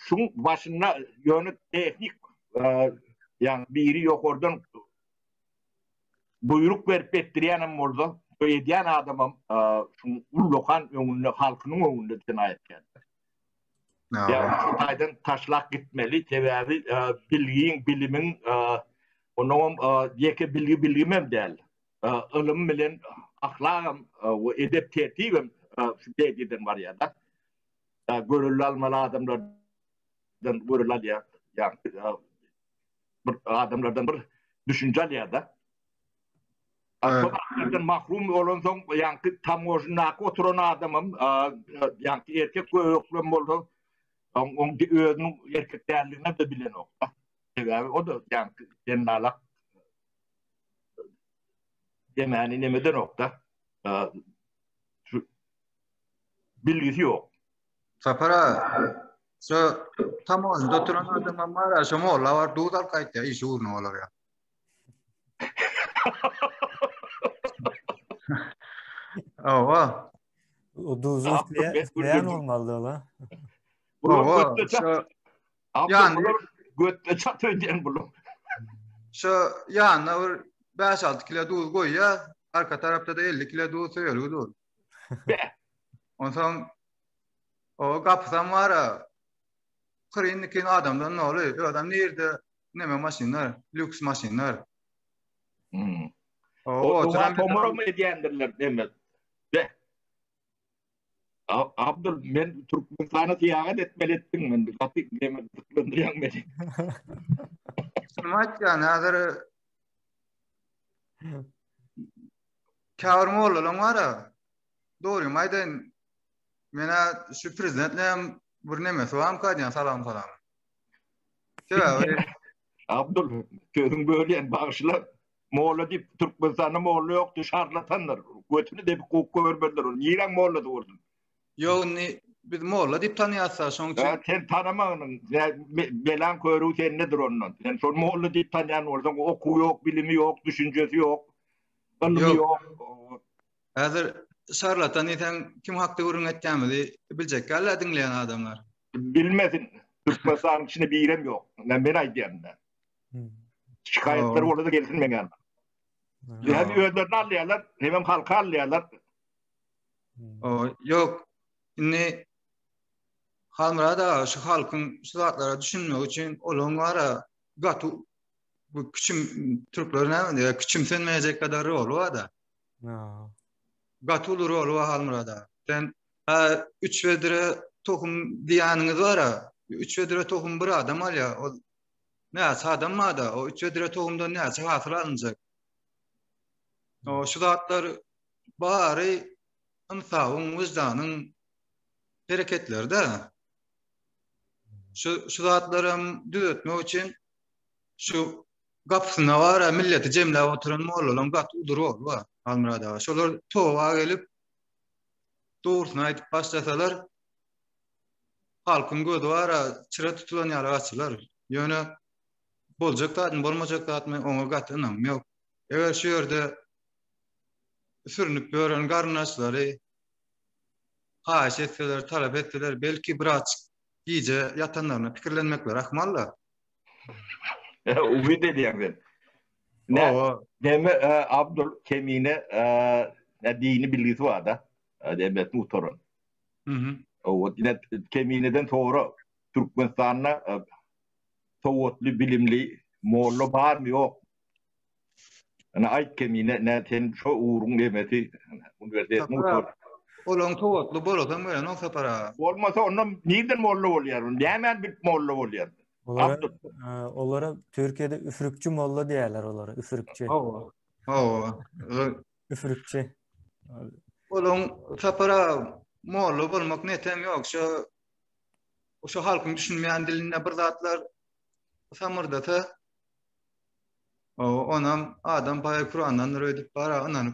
Şuň başynda ýöne tehnik ýa biri ýokardan buýruk berip etdirýän hem bolsa, şo edýän adamam şuň ullakan öňünde, halkynyň öňünde jenaýatkärdir. Ýa şu taýdan taşlap gitmeli, sebäbi bilgiň, bilimiň, onuňam ýeke bilgi bilgimem däl. Ylym bilen ahlagam we edep-tertibem şu mediadan barýar-da. Görelde almaly adamlardan görelde alýar. Ýa bir adamlardan bir düşünje alýar-da. Şol mahrum bolansoň, ýaňky tamožndaky oturan adamam, ýaňky erkek göbeklem bolsa, oň özüniň erkek däldigini-de bilenok. Sebäbi o-da ýaňky dennalak demäni nemedenok-da. Şu bilgisi ýok. Sapar aga, şo tamožnda oturan adamam bar-a, şo molla bar, duz alyp gaýtýar, işi ugruna bolar ýa. Hawa. O duzu isleýän bolmaly ola. Hawa. Ýani götde çat öýdýän bular. Şu ýanyna bir 5-6 kilo duz goýýar, arka tarapda-da 50 kilo duz söýelgi dur. Onsoň o gapysam bar-a. Kyryn-nikin adamdan doly. Özem nirde Neme maşynlar, lüks maşynlar. Hmm. O oturan tomura mı edýändirler demek. Be. Abdul men Türkmenistana syýahat etmeli etdiň men gaty neme gyzyklandyrýaň meni. Şuny aýtýan häzir käbir mollalaň bar-a. Dogrymy aýdaýyn. Menä şu prezident bilen bir nemesi barmyka diýýän salam salam. Sebäbi Abdul sözüň bölýän bagyşla. Molla diýip Türkmenistanda molla ýokdy, şarlatandyr. Götüni depip kowup goýbermediler ony. Niräň mollasy bolsun? Ýok indi biz molla diýip tanýasda şoň üçin. Hä sen tanamagynyň belaň körügi sendedir ondan. Sen şol molla diýip tanýan bolsaň okuwy ýok, bilimi ýok, düşünjesi ýok, ylmy ýok. Häzir şarlatan diýseň kim hakda gürrüň etýämizi biljek dälä diňleýän adamlar. Bilmesin. Türkmenistanyň içinde birem ýok. Men aýdýan. Şikaýatlar bolsa gelsin meň ýanyma. Hem özlerini alýarlar, hemem halky alýarlar. O, ýok. Indi Halmyrat aga şu halkyň şu zatlara düşünmegi üçin olaryň bara gaty bu küçüm türkler näme diýýär, küçümsenmejek kadar roly bar-da. Gaty uly roly bar Halmyrat aga. Sen ha üç bedre tohum diýýäniňiz bar-a. Üç bedre tohum bir adam alýar. O näçe adam bar-da, o üç bedre tohumdan näçe hasyl alynjak. O şu zatlar Bary ynsabyň, wyždanyň hereketleri-de. Şu şu zatlaram düzetmek üçin şu gapysynda bar milleti jemläp oturan mollalaryň gaty uly roly bar Halmyrat aga. Şolar toba gelip dogrusyny aýdyp başlasalar halkyň gözi bar çyra tutulan ýaly açylar. Ýöne boljak zatmy, bolmajak zatmy oňa gaty ynamym ýok. Eger şu ýerde sürünip ýören garyndaşlary haýyş etseler, talap etseler, belki birazjyk gije ýatanlaryna pikirlenmekleri ahmal-da. Umyt edýäň sen. Ne, neme Abdul Kemine ne dini bilgisi bar-da. Debet mutaran. Mhm. O ine Kemineden sonra Türkmenistanda sowatly, bilimli molla barmy ýok? Ene aýt kemine nä sen şo ugruň emesi uniwersitet mutor. Olaň sowatly bolasam gelenok Sapar aga. Bolmasa onda nirden molla bolýar? Nämäni bilip molla bolýar? Olara, olara Türkiýede üfürükçi molla diýýärler olara, üfürükçi. Hawa. Hawa. Üfürükçi. Olaň Sapar aga molla bolmak netem ýok. Şo şo halkyň düşünmeýän dilinde bir zatlar samyrdasa Onam adam baýa Kurandandyr öýdüp bara ynanyp.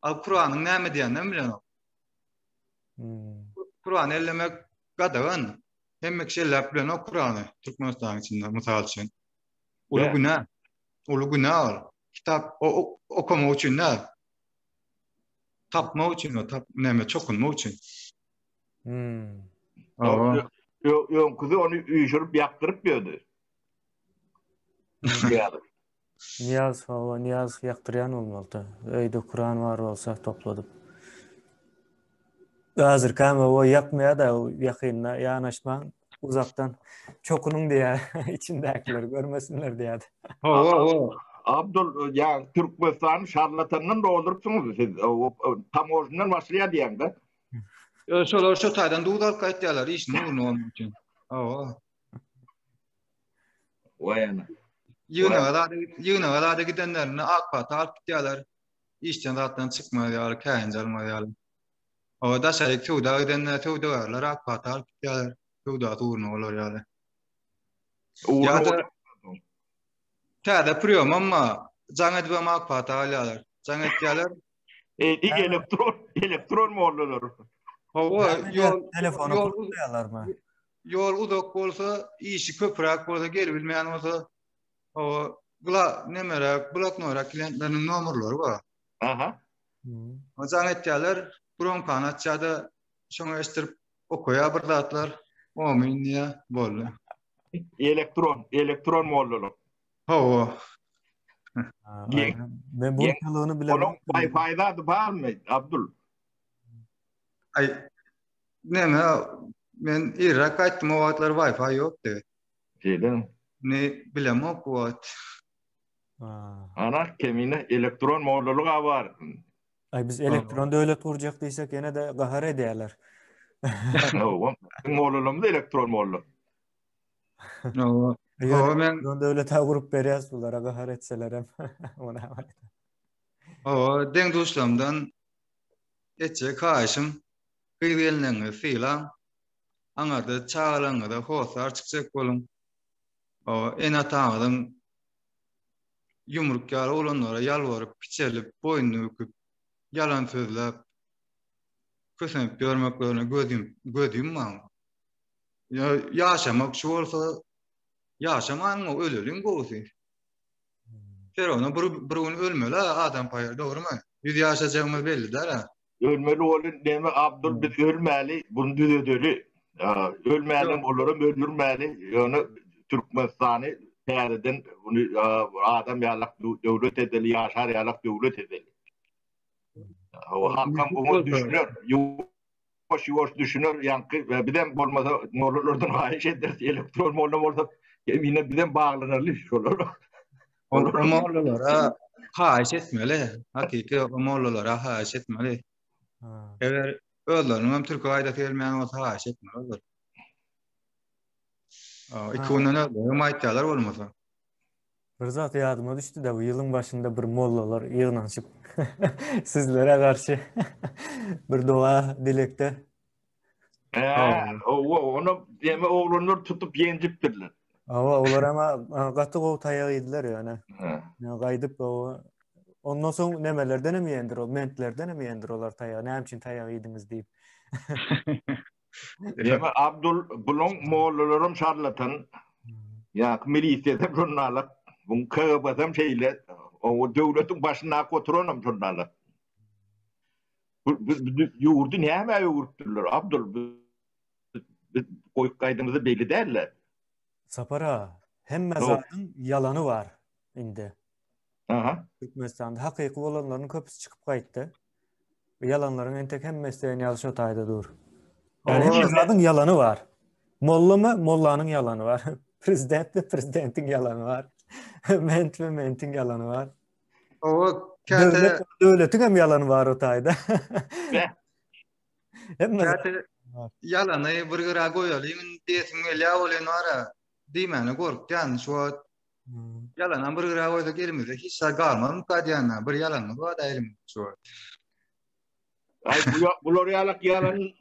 Al Kuranyň näme diýenini bilenok. Hmm. Kurany ellemek gadagan. Hemme kişi elläp bilenok Kurany Türkmenistanyň içinde mysal üçin. Uly günä. Uly günä ol. Kitap okamak üçin däl. Tapmak üçin o tap näme çokunmak üçin. Hmm. Öňküsi ony üýşürip ýakdyryp ýördi. Nyýazow. Nyýazow hawa Nyýazow ýakdyrýan bolmalyda. Öýde Kuran bar bolsa topladyp. Häzirkäm hawa ýakmaýar-da ýakynda ýanaşmaň uzakdan çokunyň diýýär içindäkiler görmesinler diýýär. Hawa hawa. Abdul ýa Türkmenistany şarlatandan doldurypsyňyz siz. Tamožndan başlaýar diýýäňdä. Şolar şo taýdan duz alyp gaýtýarlar işiniň ugruna bolmak üçin. Hawa. Waý ana. Ýygnaga zada ýygnaga zada gidenlerinde ak pata alyp gidýärler. Işden zatdan çykmaz ýaly, käýinç almaz ýaly. Oba daşaryk söwda gidende söwdagärler ak pata alyp gidýärler. Söwdasy ugruna bolar ýaly. Ýa-da täze priýomam bar. Jaň edibem ak pata alýarlar. Jaň etýärler. E, elektron, elektron mollalar. Hawa, ýol telefona pul Ýol uzak bolsa, işi köpräk bolsa, gelibilmeýän bolsa, o bla nemeräk, bloknorak klientleriniň nomerleri bar. Aha. O jaň etýärler, bromkany açýar-da, şoňa eşdirip okaýar bir zatlar. Omyn diýýär, boldy. Elektron, elektron mollalyk. Hawa. Men bu ýylyny bilemok. Onuň Wi-Fi zady barmy, Abdul? Aý, Näme, men irräk gaýtdym, o wagtlar Wi-Fi ýokdy. Şeýle. Ne bilemok bu wagt. Ana kemine elektron mollalyk bar. Aý biz elektron döwlet gurjak diýsek ýene-de gahar edýärler. Hawa, mollalymyz elektron molla. Hawa. Hawa men elektron döwlet gurup berýäs bulara gahar etselerem. Hawa, deň-duşlarymdan etjek haýyşym Gyz-gelinleriňizi sylaň, aňarda çagalaryňyza hossar çykjak boluň. Ene-ataňyzyň. ýumruk ýaly oglanlara ýalbaryp, kiçelip, boýnuny büküp, ýalan sözläp, kösenip ýörmeklerine göz göz ýummaň. Ýa ýaşamak şu bolsa, ýaşamanyň öleliň gowusy. Ferona bir, bir gün ölmeli adam paýar, dogrumy? Ýüz ýaşajagymyz belli däl-ä. Ölmeli bolun neme Abdul biz ölmäli bunu düzedeli. Ölmälim olaram öldürmäli. Ýöne Türkmenistany täzeden bunu adam ýalak döwlet edeli, ýaşar ýalak döwlet edeli. Halkam buňa düşüner. Ýuwaş ýuwaş düşüner ýaňky bizem bolmasa mollalardan haýyş ederis elektron molla bolsa kemine bizem baglanaly şolara. O mollalara haýyş etmeli. Hakyky o mollalara haýyş etmeli. Eger özleriniň hem türke aýdasy gelmeýän bolsa haýyş etmeli olar. Iki günden özleri aýtýarlar bolmasa. Bir zat ýadyma düşdi-de, bu ýylyň başynda bir mollalar ýygnanyşyp sizlere garşy bir doga dilekde. Hä, owa, ony ýeme oglanlar tutup ýenjipdirler. Hawa, olar hem gaty gowy taýak iýdiler ýöne. Gaýdyp owa. Ondan soň nemelerden hem iýendir ol, mentlerden hem iýendir olar taýagy. Näme üçin taýak iýdiňiz diýip. Ýeme Abdul buluň mollalaram şarlatan. Ýa milisiýasam şonalak, buň KGB-sam şeýle, o döwletiň başyndaky oturanam şonalak. Bu ýurdy nämä öwrüpdirler Abdul biz goýup gaýdymyzy belli däldi. Sapar aga, hemme zadyň ýalany bar indi. Aha. Türkmenistanda hakyky bolanlaryň köpüsi çykyp gaýtdy. Ýalanlaryň entek hemmesi diýen ýaly şo taýda dur. Ýani hemme zadyň ýalany bar. Mollamy, mollanyň ýalany bar. Prezidentmi, prezidentiň ýalany bar. Mentmi, mentiň ýalany bar. Owa, käte döwletiň hem ýalany bar o taýda. Hemme käte ýalany bir gyra goýalyň diýesiň gelýär welin bar-a, diýmäne gorkýan şu wagt. Ýalanam bir gyra goýsak elimizde hiç zat galmazmyka diýýän-ä. Bir ýalanymyz bar-da elimizde şu wagt. Aý bular ýalak ýalan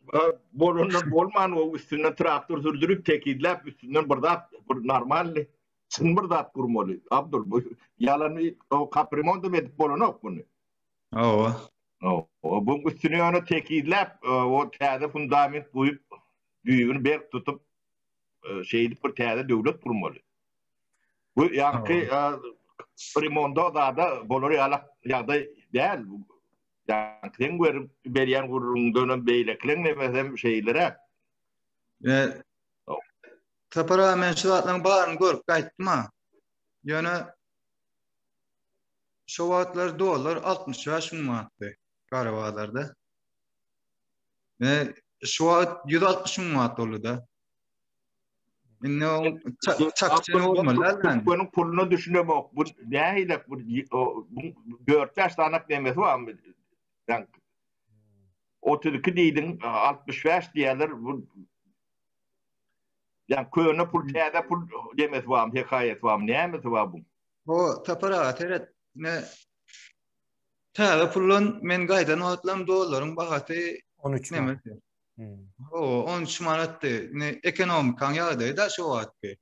bolandan bolman o üstünden traktor sürdürip tekizläp üstünden bir zat bir normalny çyn bir zat gurmaly. Abdul bu ýalany o kaprimondam edip bolanok muny. Hawa. Hawa bu üstüne ýöne tekizläp o täze fundament guýup düýbüni berk tutup şeýdip bir täze döwlet gurmaly. Bu ýaňky remonda zada bolar ýaly ýagdaý däl. Ýaňky seň berip berýän gürrüňdenem beýlekileň nemesem şeýleräk. E, Sapar aga men şu zatlaryň baryny görüp gaýtdym-a. Ýöne şo wagtlar dollar 65 müň manatdy gara bazarda. E, şu wagt 160 müň manat boldy-da. Indi o çakçyny bolmaly däl. Türkmeniň puluna düşünemok. Bu nähili bu 4-5 sany nemesi barmy? Yani 32 diýdiň, 65 diýerler. Bu Yani köne pul, täze pul demesi barmy, hekaýasy barmy, nämesi bar bu? O Sapar aga seret. Ne täze puldan men gaýdan wagtlam dollaryň bahasy 13 manat. O 13 manatdy. Ne ekonomikaň ýagdaýy da şo wagtky.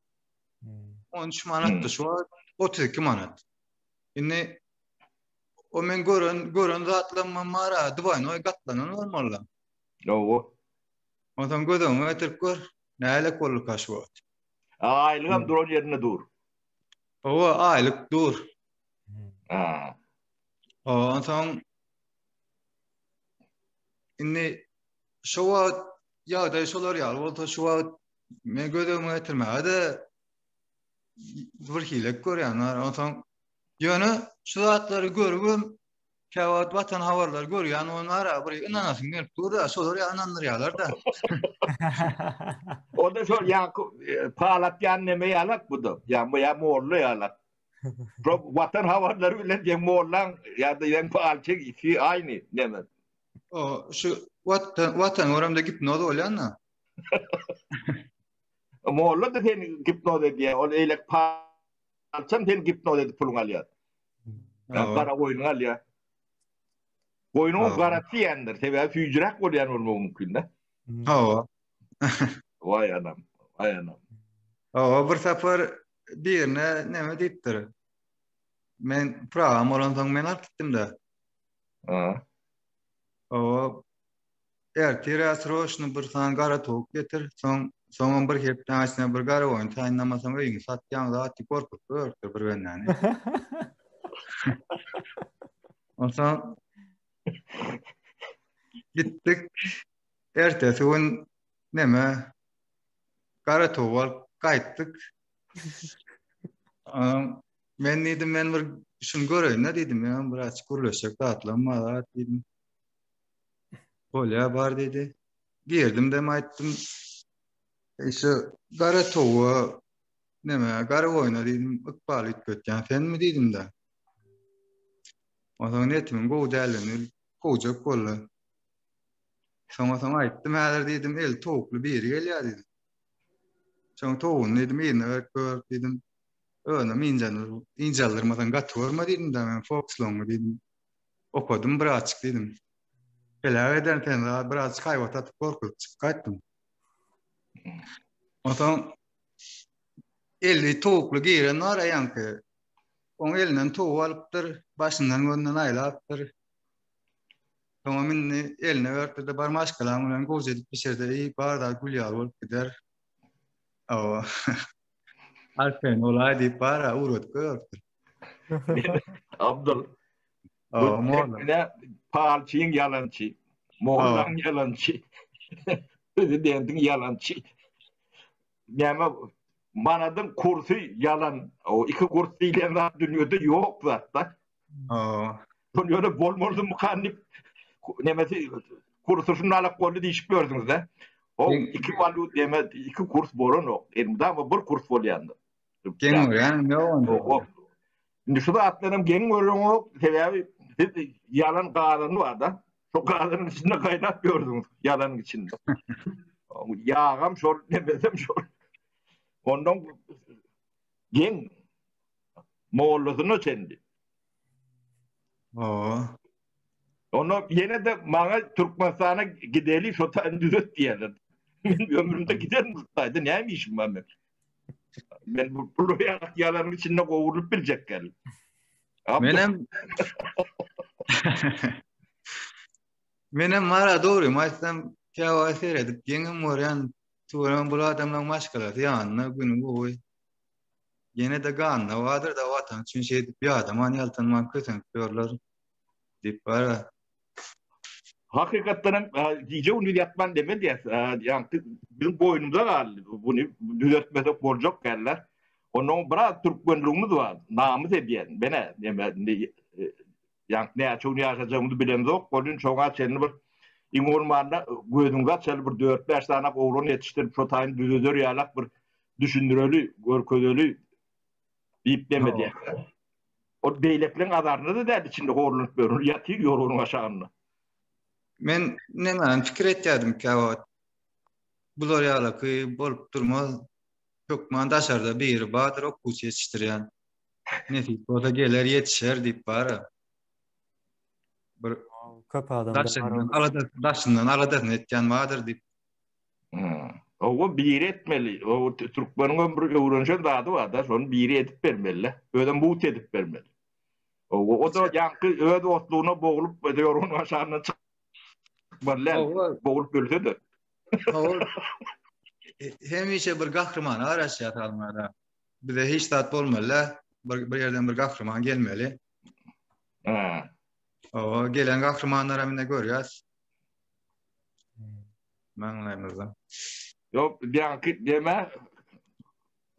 13 manatdy şo wagt 32 manat. Indi o men gören gören zatlarym bar, dwaýnoý gatlanan bolmaly. Hawa. Onsoň göz öňüňe getirip gör, nälik bolduka şu wagt. Aýlygam duran ýerinde dur. Hawa, aýlyk dur. Ha. Onsoň indi şu wagt ýagdaý şolar ýaly bolsa şu wagt men göz öňüme getirmäge-de bir hilek görýän. Onsoň ýöne şu zatlary görübem käwagt watan habarlary görýän onlara bir ynanasyň gelip dur-da, şolar ýa ynandyrýarlar-da. O-da şol ýaňky e, pal atýan neme ýalak bu-da. Ýa ýa molla ýalak. Şo watan habarlary bilen diýen mollaň ýa-da ýeň palçy ikisi aýny neme. O şu watan watan göremde gipnoz bolýan-da. Molla da seni gipnoz edýär. Ol eýlek palçam seni gipnoz edip puluňy alýar. Gara goýnuňy alýar. Goýnuň garasy diýendir. Sebäbi süýjüräk bolýan bolmagy mümkin-de. Hawa. Waý anam, waý anam. Hawa, bir sapar birine näme diýipdir? Men prawam bolansoň men alyp gitdim-de. Ha. O ertire sroçny bir sany gara towuk getir, soň soňam bir hepdäň içinde bir gara goýun taýynlamasaň öýüňi satýaň zat diýip gorkuzyp goýberipdir bir bendäni. Onsoň gitdik. Ertesi gün neme gara towuk alyp gaýtdyk. Men diýdim, men bir şuny göreýin-de diýdim, men bir açyk gürleşjek zatlarym bar zat diýdim. Bolýar bar diýdi. Girdim dem aýtdym. E, şu gara towuga neme, gara goýna diýdim, ykbal üýtgetýän senmi diýdim-de. Onsoň niýetimiň gowy däldigini bilip, kowjak boldy. Soňa soň aýtdym, häzir diýdim, eli towukly biri gelýär diýdim. Şoň towugyny diýdim, yzyna berip gör diýdim. Özünem ynjaldyrmasaň gaty görme diýdim-de, men Fox Long'y diýdim. Okadym birazjyk diýdim. Heläk ederin seni, birazjyk haýbat atyp gorkuzyp çykyp gaýtdym. Onsoň eli towukly giren bar ýaňky. Oň elinden towuk alypdyr, başyndan gözünden aýlapdyr. Soňam indi eline beripdir-de, bar maşgalaň bilen gowja edip bişir-de iý, bar zat gül ýaly bolup gider. Hawa. Arkaýyn bolaý diýip bar-a ugradyp goýberipdir. Abdul. Hawa, molla. Ine, palçyň ýalançy, mollaň ýalançy, prezidentiň ýalançy. Näme manadyň kursy ýalan. O iki kurs diýlen zat dünýede ýok zat-da. Hawa. Şol ýöne bolmalydymy diýip nemesi kursy şunalak boldy diýişip ýördüňiz-de. O iki walýut deme iki kurs bolanok. Elmydama bir kurs bolýandyr. Geň görýänim ýok onda. Indi şu zatlaram geň göreňok, sebäbi siz ýalan gazany bar-da. Şo gazanyň içinde gaýnap ýördüňiz, ýalanyň içinde. Ýagam şol, nemesem şol. Ondan geň mollasyna çenli. Hawa. Onda ýene-de maňa Türkmenistana gideli şo taýyny düzet diýerler. Men ömrümde giderin bu taýda näme işim bar men. Men bu bu ýalanyň içinde gowrulyp biljek gel. Menem Menem mara dogrymy aýtsam käwagt seredip geňem görýän tüweleme bul adamlaň maşgalasy ýanynda güni gowy. Ýene-de ganda bardyr-da watan üçin şeýdip ýadaman ýaltanman kösenip ýörler diýip bara. Hakykatdan hem gije gündiz ýatman deme diýäs. Ýaňky biziň boýnumyza galdy. Buny düzeltmesek boljak däldir. Onnoň biraz türkmenligimiz bar. Namys edýän. Menä neme indi ýaňky näçe gün ýaşajagymyzy bilemzok. Welin şoňa çenli bir iň bolmanda gözüňizi açaly bir dört-bäş sany oglan ýetişdirip şo taýyny düzeder ýalak bir düşündireli, görkezeli diýip neme diýýär. Ol beýlekileň azarynda-da däl içinde horlanyp ýör, ol ýatyr ýorganyň aşagynda. Men nämäni pikir etýärdim käwagt. Bular ýalaky bolup durmaz. Hökman daşarda biri bardyr okuwçy ýetişdirýän. Nesip bolsa geler ýetişer diýip bara. Bir köp adam daşyndan alada daşyndan aladasyny etýän bardyr diýip. Hawa biri etmeli. O türkmeniň hem bir öwrenişen zady bar-da, şony biri edip bermeli-de. Özem mugt edip bermeli. Hawa, o-da ýaňky öz otlugyna boglup, ýorganyň aşagyndan çykmaly däl. Boglup ölse-de. Hawa. Hemişe bir gahrymana garaşýar almada. Bize hiç zat bolmaly-da. Bir, bir ýerden bir gahryman gelmeli. Ha. Hawa, gelen gahrymanlaram ine görýäs. Maňlaýymyzda. Ýok, ýaňky deme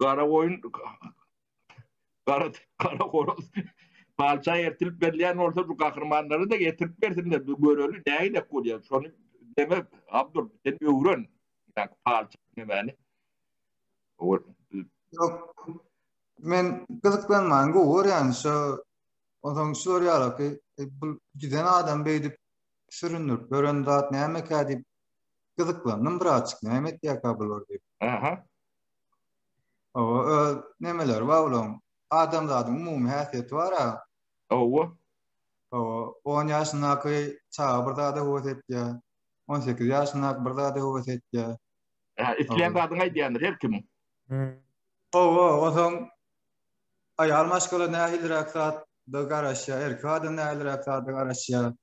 gara goýun gara gara horoz palça ertilip berilýän bolsa bu gahrymanlary da getirip bersinler bir göreli nägilek bolýar. Şony deme Abdul sen öwren ýaňky palça nemäni. Ýok. Men gyzyklanmany gowy görýän şo onsoň şular ýalyky bu giden adam beýdip süründürip ýören zat nämekä diýip gyzyklandym birazjyk näme etýärkä bular diýip. Aha. Hawa, öz nemeleri bar bularyň. Adamzadyň umumy häsiýeti bar-a. Hawa. Hawa, on ýaşyndaky çaga bir zada höwes etýär. 18 ýaşyndaky bir zada höwes etýär. Hä, islän zadyňy aýdýandyr her kim. Hawa, onsoň aýal maşgala nähiliräk zat? da garaşýar, erkek adam nähiliräk zada garaşýar.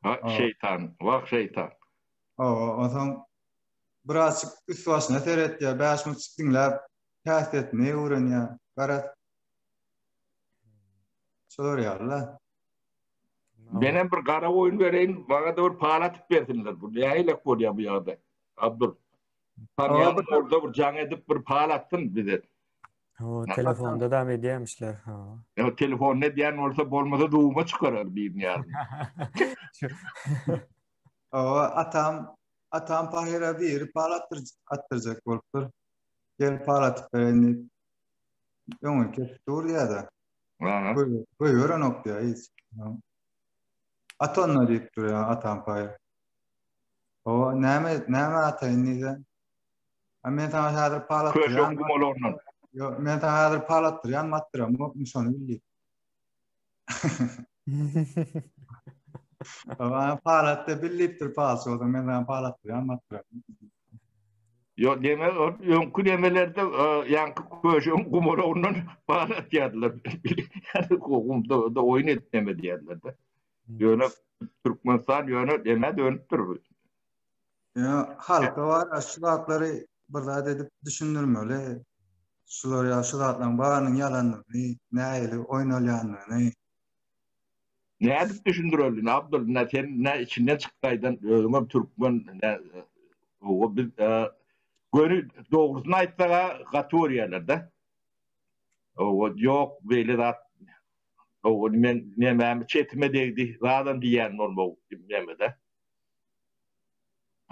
Ha, şeýtan, wah şeýtan. Hawa, onsoň birazjyk üst başyna seretýär, 5 minutjyk diňläp, häsiýetini öwrenýär. Garaz, şolar ýaly-la. Menem bir gara goýun bereýin, maňa-da bir pal atyp bersinler. Bu nähilek bolýar bu ýagdaý? Abdul. Tanýan bolsa bir jaň edip bir pal atsyn bize. O telefonda da edýärmişler. Ha. Ýa telefonda edýän bolsa bolmasa Zoom-a çykarar birini ýaly. Hawa, atam atam pahyra biri pal atdyr atdyrjak bolupdyr. Gel pal atyp bereýin diýip. Öňüni kesip dur diýýär-de. Aha. Goýberenok diýýär hiç. At onda diýip durýar atam pahyr. Hawa, näme näme ataýyn diýse. A men saňa häzir pal atdyrýan. Köşek gumalagyndan. Ýok, men saňa häzir pal atdyrýan, atdyramokmy şony bil diýip. Hawa, pal atdy bil diýipdir palçy bolsa, men saňa pal atdyrýan, atdyramok. Ýok, deme, öňki demelerde ýaňky köşegiň gumalagyndan pal atýardylar. Ýani gumda oýun edip neme diýerdiler-de. Ýöne Türkmenistan ýöne demä dönüpdir bu. Ýa halka bar, şu zatlary bir zat edip düşündirmeli. Şular ýa şu zatlaryň barynyň ýalandygyny, nähili oýnalýandygyny. Nädip düşündireli, Abdul, nä sen nä içinden çykyp gaýdan özüňem türkmen, nä owa biz göni dogrusyny aýtsaga gaty görýärler-de. Owa ýok beýle zat owa men nemämi çetime degdi zadam diýýän bolmagy nemede.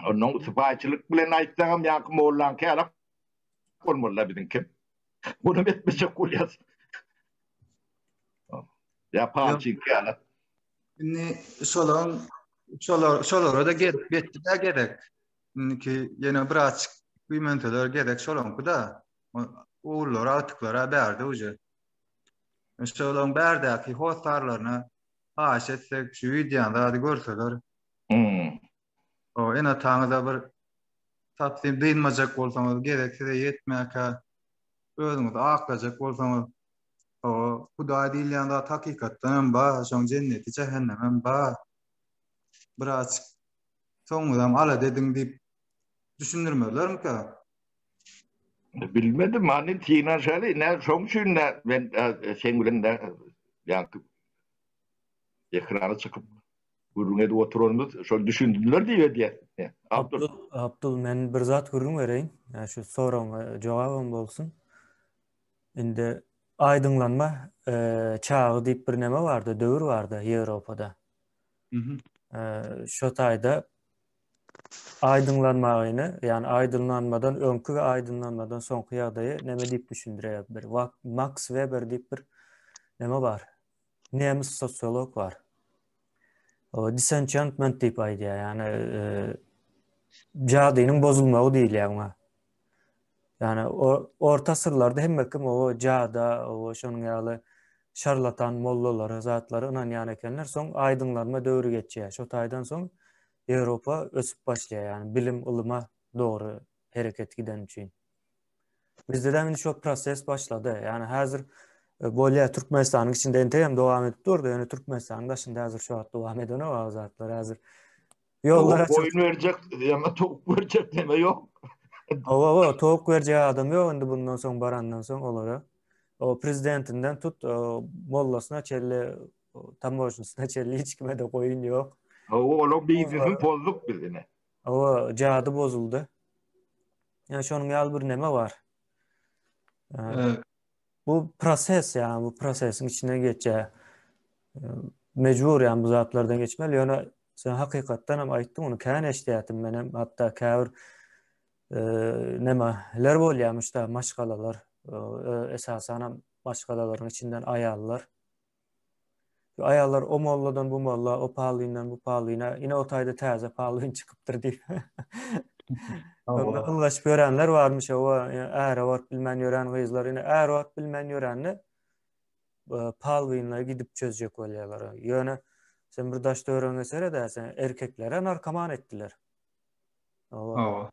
Ondan sypaýyçylyk bilen aýtsagam ýaňky mollaňky ýalak bolmaly-da biziňki. Onam etmejek bolýas. Ýa palçyňky ýalak. Indi şolaryň şolar şolara-da gelip ýetdi-dä gezek. Indiki ýene birazçyk güýmenseler gezek şolaňky-da. Ogullary, agtyklary bärde uje. Şolaryň bärdäki hossarlaryna haýyş etsek, şu wideony zady görseler. Hmm. O ene-ataňyza bir tapsyn dynmajak bolsaňyz, gezek size ýetmäkä özüňizi aklajak bolsaňyz, o Hudaý diýilýän zat hakykatdan hem bar, şoň jenneti, jähennem hem bar. Biraz soňuňyzam alada ediň diýip düşündirmezlermikä? Bilmedim, hany synanyşaly, nä şoň üçin nä men seň bilen nä ýaňky ekrana çykyp gürrüň edip oturanymyz şol düşündiler diýip edýär. Abdul, Abdul men bir zat gürrüň bereýin. Ýa şu soragyňa jogabam bolsun. Indi aýdyňlanma çagy diýip bir neme bardy, döwür bardy Ýewropada. Şo taýda aýdyňlanmagyny, ýagny aýdyňlanmadan öňki we aýdyňlanmadan soňky ýagdaýy neme diýip düşündirýär bir Max Weber diýip bir neme bar. Nemes sosiolog bar. O disenchantment diýip aýdýar, ýagny e, jadynyň bozulmagy diýilýär oňa. Ýagny orta asyrlarda hemme kim o jada, o şonuň ýaly şarlatan mollalara, zatlara ynanýan ekenler. Soň aýdyňlanma döwri geçýär. Şo taýdan soň Ýewropa ösüp başlaýar, ýagny bilim, ylyma dogry hereket giden üçin. Bizde de indi şo proses başlady. Ýagny häzir e, bolýar Türkmenistanyň içinde entegem dowam edip durdy, ýöne Türkmenistanyň daşynda häzir şu wagt dowam edenok o zatlar häzir. Ýollar açyk. Goýun berjek, ýa towuk berjek neme ýok. Hawa, hawa, towuk berjek adam ýok indi bundan soň barandan soň olara. O prezidentinden tut, mollasyna çenli, tamožnysyna çenli hiç kime-de goýun ýok. Hawa, olaň biznesini bozduk biz ine. Hawa, jady bozuldy. Ýa şonuň ýaly bir neme bar. Bu proses ýa bu prosesiň içinden geçýär. Mejbur ýa bu zatlardan geçmeli. Ýöne sen hakykatdan hem aýtdyň, ony kän eşidýärdim men hem. Hatda käbir nämeler bolýarmyş da maşgalalar, esasan hem maşgalalaryň içinden aýallar Aýallar o molladan bu molla, o palyndan bu palyna, ine o taýda täze palyn çykypdyr diýip. Onda ylgaşyp ýörenler barmyş, owa, äre baryp bilmän ýören gyzlar, ine äre baryp bilmän ýörende palynla gidip çözjek bolýarlar. Ýöne sen bir daş töweregiňe seredä, sen erkeklere narkoman etdiler. Owa.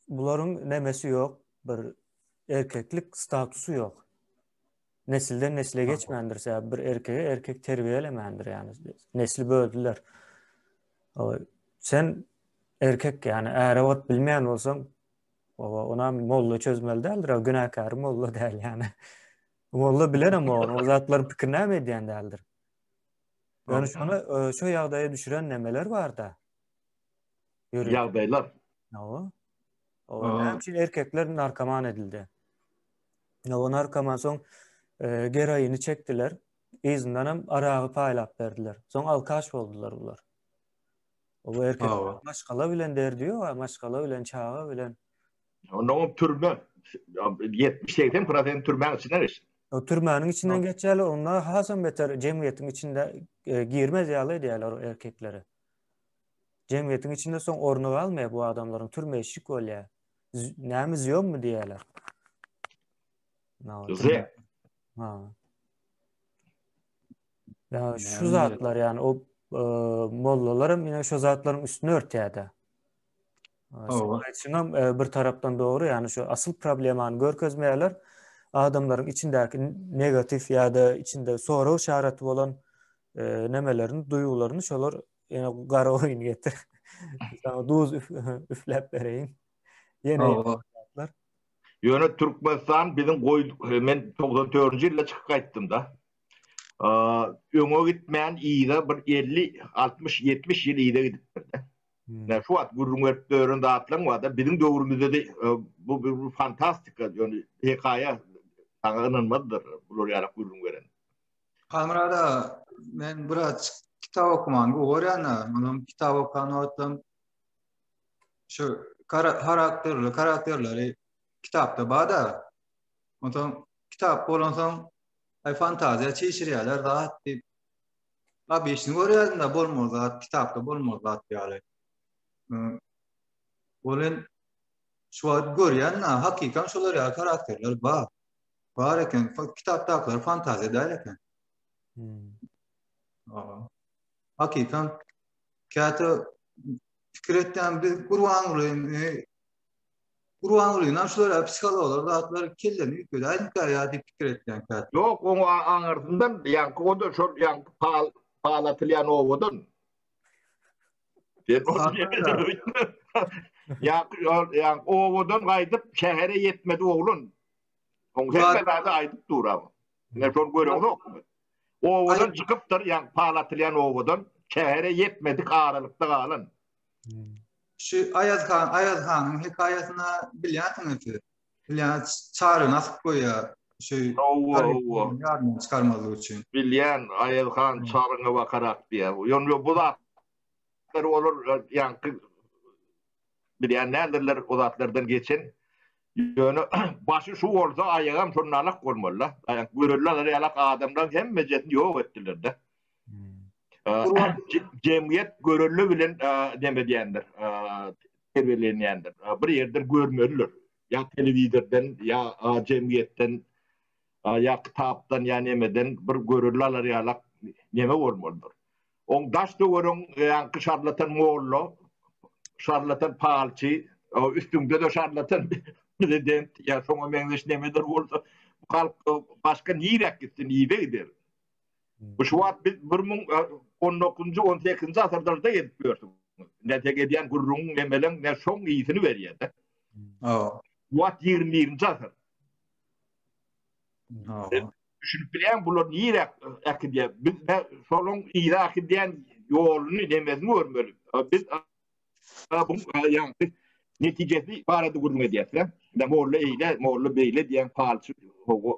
Bularyň nemesi ýok, bir erkeklik statusy ýok. Nesilden nesle geçmändir, sebäbi bir erkege erkek terbiýelemändir ýagny nesli böldüler. Sen erkek ýagny äre bolup bilmeýän bolsaň, ona molla çözmeli däldir, günäkäri molla däl ýagny. Molla bilerem o, o zatlaryň pikirini näme edýän däldir. Ýöne şony e, şu ýagdaýa düşüren nemeler bar-da. Ýagdaýlar. Hawa. O näme üçin erkekler narkoman edildi? O narkoman soň e, geroini çekdiler. Yzyndan hem aragy paýlap berdiler. Soň alkaş boldular bular. O erkek maşgala bilen derdi ýok, maşgala bilen, çaga bilen. Ondan türme 70-80 prosent türmäň içinden geçdi. O türmäniň içinden geçýärler, onda hasam beter jemgyýetiň içinde e, girmez ýaly edýärler o erkekleri. Jemgyýetiň içinde soň orny galmaýar bu adamlaryň türme eşik bolýar. Näme zýommy diýýärler. Ze. Ha. Ya şu zatlar yani o e, mollalarım yine şu zatlaryň üstüni örtýärdi. Aýtşyňam e, bir tarapdan dogry, ýani şu asyl problemany görkezmeýärler. Adamlaryň içindäki negatiw ýa-da içinde sorag işareti bolan e, nemelerini, duýgularyny şolar ýene gara oýun getir. Sana duz üfläp bereýin. Ýene zatlar. Ýöne Türkmenistan biziň goý men 94-nji ýylda çykyp gaýtdym-da. Öňe gitmän yza bir 50, 60, 70 ýyl yza gidipdir-de. Ýa şu wagt gürrüň berip dören zatlaryň bar-da, biziň döwrümizde-de bu bir fantastika, ýöne hekaýa saňa ynanmazdyr bular ýalak gürrüň beren. Halmyrat aga, men biraz kitap okumany gowy görýän-de, onuň kitap okan wagtlam şu harakterli karakterleri kitapda bar-da. Onsoň kitap bolansoň aý fantaziýa çişirýärler zat diýip. Abi işini görýärdim-de bolmaly zat, kitapda bolmaly zat ýaly. Ol şu wagt görýän-de, hakykan şolar ýaly karakterler bar. Bar eken, kitapdakylar fantaziýa däl eken. Hmm. Hakykan käte pikir etýän biz Gurbangulyny Gurbangulyny şular psihologlar zatlar kelleni üýtgedäýdimkä ýa diýip pikir etýän käte. Ýok, oň aňyrsyndan ýaňky o-da şol ýaňky pal pal atylýan obadan. Ýaňky ýaňky obadan gaýdyp şähere ýetmedi oglan. Oň hemme zady aýdyp dur abi. Ine şony göreňzokmy? Obadan çykypdyr, ýaňky pal atylýan obadan şähere ýetmedik aralykda galan. Şu Aýaz han, Aýaz hanyň hekaýasyny bilýänsiňiz siz. Bilýän çaryny asyp goýýar. Şu Hawa, hawa. Ýadyndan çykarmazlyk üçin. Bilýän, Aýaz han çaryňa bakarak diýýär. Ýöne bu zatlar olar ýaňky bilýän däldirler o zatlardan geçen. Ýöne başy şu bolsa aýagam şondanlak bolmaly-da. Aýak görelde alar ýalak adamlaryň hemmejesini ýok etdiler-de. Jemgyýet görelde bilen neme edýändir, terbiýelenýändir. Bir ýerden görmelidir. Ýa telewizordan, ýa jemgyýetden, ýa kitapdan, ýa nemeden bir görelde alar ýalak neme bolmalydyr. Oň daş-töweregiň ýaňky şarlatan molla, şarlatan palçy, üstüňde-de şarlatan prezident ýa şoňa meňzeş nemedir bolsa, bu halk başga niräk gitsin, nirä gider? Bu şu wagt biz 1019-njy, 18-nji asyrlarda gezip ýörsüň. Nätek edýän gürrüňiň nemeleň ne şoň ýygyny berýär-de. Hawa. Bu wagt 21-nji asyr. Hawa. Düşünip bilýän bular niräk äkidýär? Biz şolaň yza äkidýän ýoluny nemesini görmeli. Biz bu ýaňky netijesi barada gürrüň edýäs-de. Molla eýle, molla beýle diýen palçy hawa.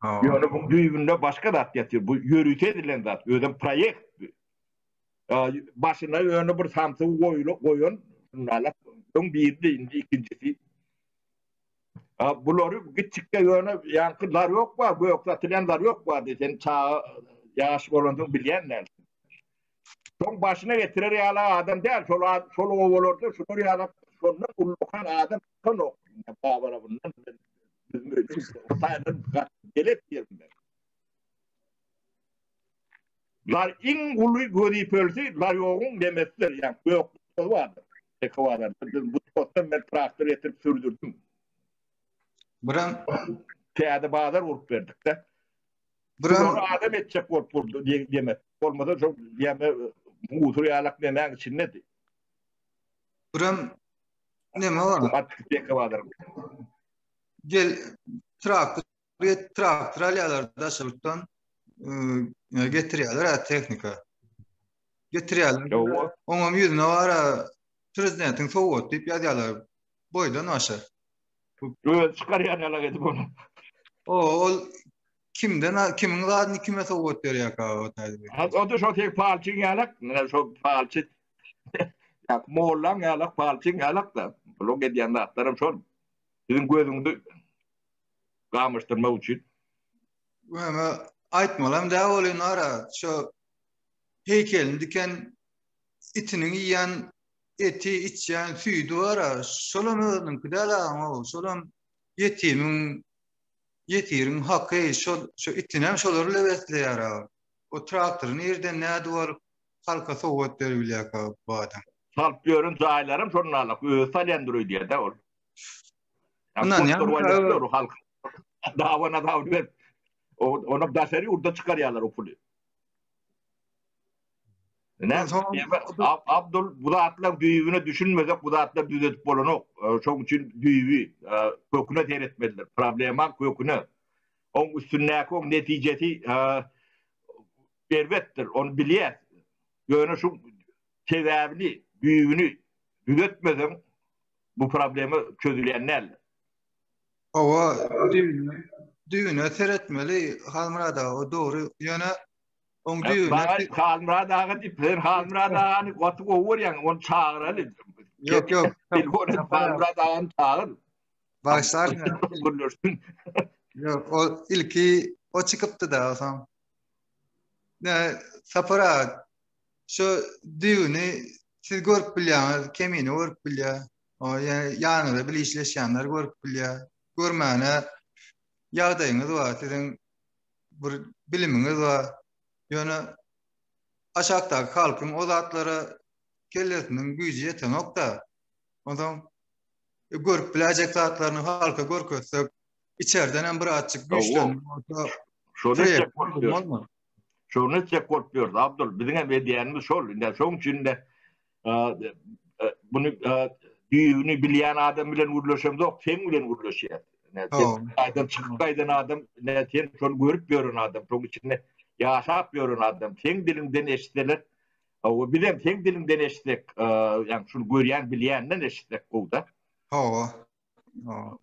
Ýöne bu düýbünde başga zat ýatyr. Bu ýörite edilen zat, özem proýekt. Başyna ýöne bir samsygy goýan, şundalyk öň birdi, indi ikinjisi. Bulary gitjikde ýöne ýaňky larýok bar, gök satylýan larýok bardy. Sen çaga ýaş bolansoň bilýän dälsiň. Şoň başyna getirer ýaly adam däl. Şol şol obalarda şular ýaly şondan ullakan adam çykanok. Babarabyndan biziň belet ýerinde. Lar iň uly wezipelisi larýogyň nemesidir, ýa gök bardyr. Eke bazarda biz bu topdan men traktor getirip sürdürdim. Biram täze bazar gurup berdik-de. Bular adam etjek bolup durdy diýmek. Bolmasa şo ýa-da musur ýalak nemäň içindedi. Birem neme bar? At beke bardyr. Gel traktor traktor alýarlar daşary ýurtdan getirýärler ha tehnika. Getirýärler. Oňam ýüzüne bar prezidentiň sowgat diýip ýazýarlar. Boýdan başa. Öz çykarýan ýalak edip ony. O ol kimden kimiň zadyny kime sowgat berýärka o taýda. Ha o da şo tek palçyň ýalak, mine şo palçy. Ýa mollaň ýalak, palçyň ýalak da. Bular edýän zatlaram şol. Siziň gözüňizi gamyşdyrmak üçin. Näme aýtmalam däl bolýan ara şo heýkelini diken itiniň iýen eti içýän süýdi bar-a, şolam özüniňki däl agaň-ow, şolam ýetimiň, ýesiriň haky, şol, şo itinem şolar bile besleýär-a. O traktory nirden nädip alyp halka sowgat beribilýärkä bu adam? Salyp ýören jaýlaram şondan alak, özi salýandyr öýdýär-dä ol. Ynanýan halk dawana dawy berip, onam daşary ýurda çykarýarlar o puly. Ne? Abdul bu zatlar düýbüne düşünmesek bu zatlar düzedip bolanok. Şoň üçin düýbi köküne seretmelidir. Problema köküne. Oň üstündäki oň netijesi erbetdir. Ony bilýäs. Ýöne şu sebäbini, düýbüni düzetmeseň bu problema çözülýän däldir. Hawa, düýbüne, düýbüne seretmeli Halmyrat aga, o dogry. Ýöne oň düýbüne Maňa Halmyrat aga diýip, sen Halmyrat agany gaty gowy görýäň, ony çagyraly. Ýok, ýok. Telefon edip Halmyrat agany çagyr. Bagyşlarsyň. Gürleşsin. Ýok, o ilki o çykypdy-da, soň. Ne, Sapar aga, şu düýbüni siz görüp bilýäňiz, Kemine görüp bilýär. O ýanyňyzda bile işleşýänler görüp bilýär. Görmäne ýagdaýyňyz bar, siziň bir bilimiňiz bar. Ýöne aşakdaky halkyň o zatlara kellesiniň güýji ýetenok-da. Onsoň e, görüp biläýjek zatlaryny halka görkezsek, içerden hem birazjyk güýçlenme bolsa, Şony etjek bolup ýör. Şony etjek bolup ýörüs, Abdul. Biziň hem edýänimiz şol. Indi şoň üçin-de Bunu düýbüni bilýän adam bilen gürleşemzok, seň bilen gürleşýäs. Sen gaýdan çykyp gaýdan adam, ne sen şony görüp ýören adam, şoň içinde ýaşap ýören adam, seň diliňden eşitseler, hawa bizem seň diliňden eşitsek, ýagny şuny görýän, bilýänden eşitsek gowy-da. Hawa. Hawa.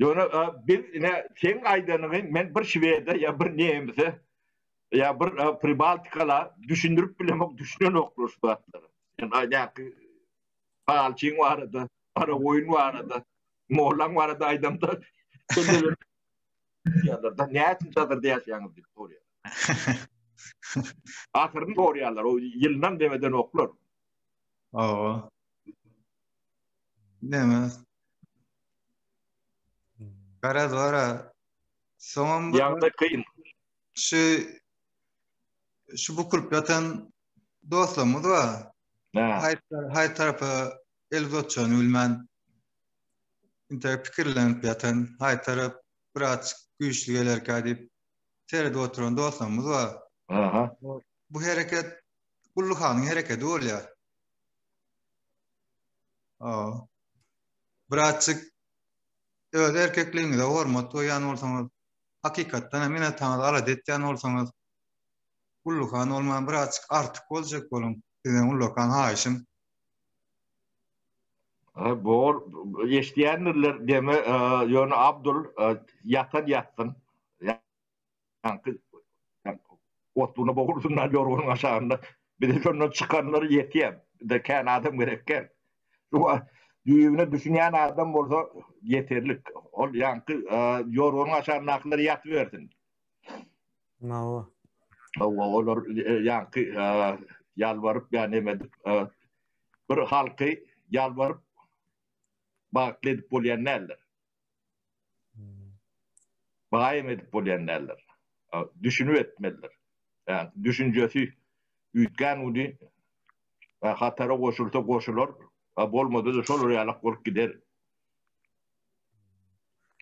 Ýöne biz ine seň aýdanyňy men bir şwede ýa bir nemise ýa bir pribaltikala düşündirip bilemok, düşünenoklar şu zatlary. Sen aýdýanky palçyň barada, gara goýun barada, mollaň barada aýdamda kelleleri diýýärler. Näçinji asyrda ýaşaýaňyz diýip soraýarlar. Asyryny soraýarlar, o ýylynam demedenoklar. Hawa. Näme? Garaz bara. Soňam bir Ýagdaý kyn. Şu şu bukulyp ýatan dostlarymyz bar. Haý haý tarapa el uzatjagyny bilmän intäk pikirlenip ýatan, haý tarap biraz güýçli gelerkä diýip seredip oturan dostlarymyz bar. Aha. Bu hereket Gulluhanyň herekedi bolýar. Aa. Birazjyk öz erkekligiňize hormat goýýan bolsaňyz, hakykatdan hem ene-ataňyzy alada etýän bolsaňyz, ullakan bolman birazjyk artyk boljak boluň. Sizden ullakan haýyşym. Bor, eşidýändirler deme, ýöne Abdul ýatan ýatsyn. Ýaňky otluny bogulsynlar ýorganyň aşagynda. Bize şondan çykanlar ýetýär. Bize kän adam gerek däl. Şu düýbüne düşünýän adam bolsa ýeterlik. Ol ýaňky ýorganyň aşagyndakylar ýatybersin. Hawa. Hawa, olar ýaňky ýalbaryp ýa neme edip bir halky ýalbaryp bagtly edip bolýan däldir. Baýam edip bolýan däldir. Düşünip etmelidir. Ýagny düşünjesi üýtgän güni hatara goşulsa goşular, bolmasa-da şolar ýalak bolup gider.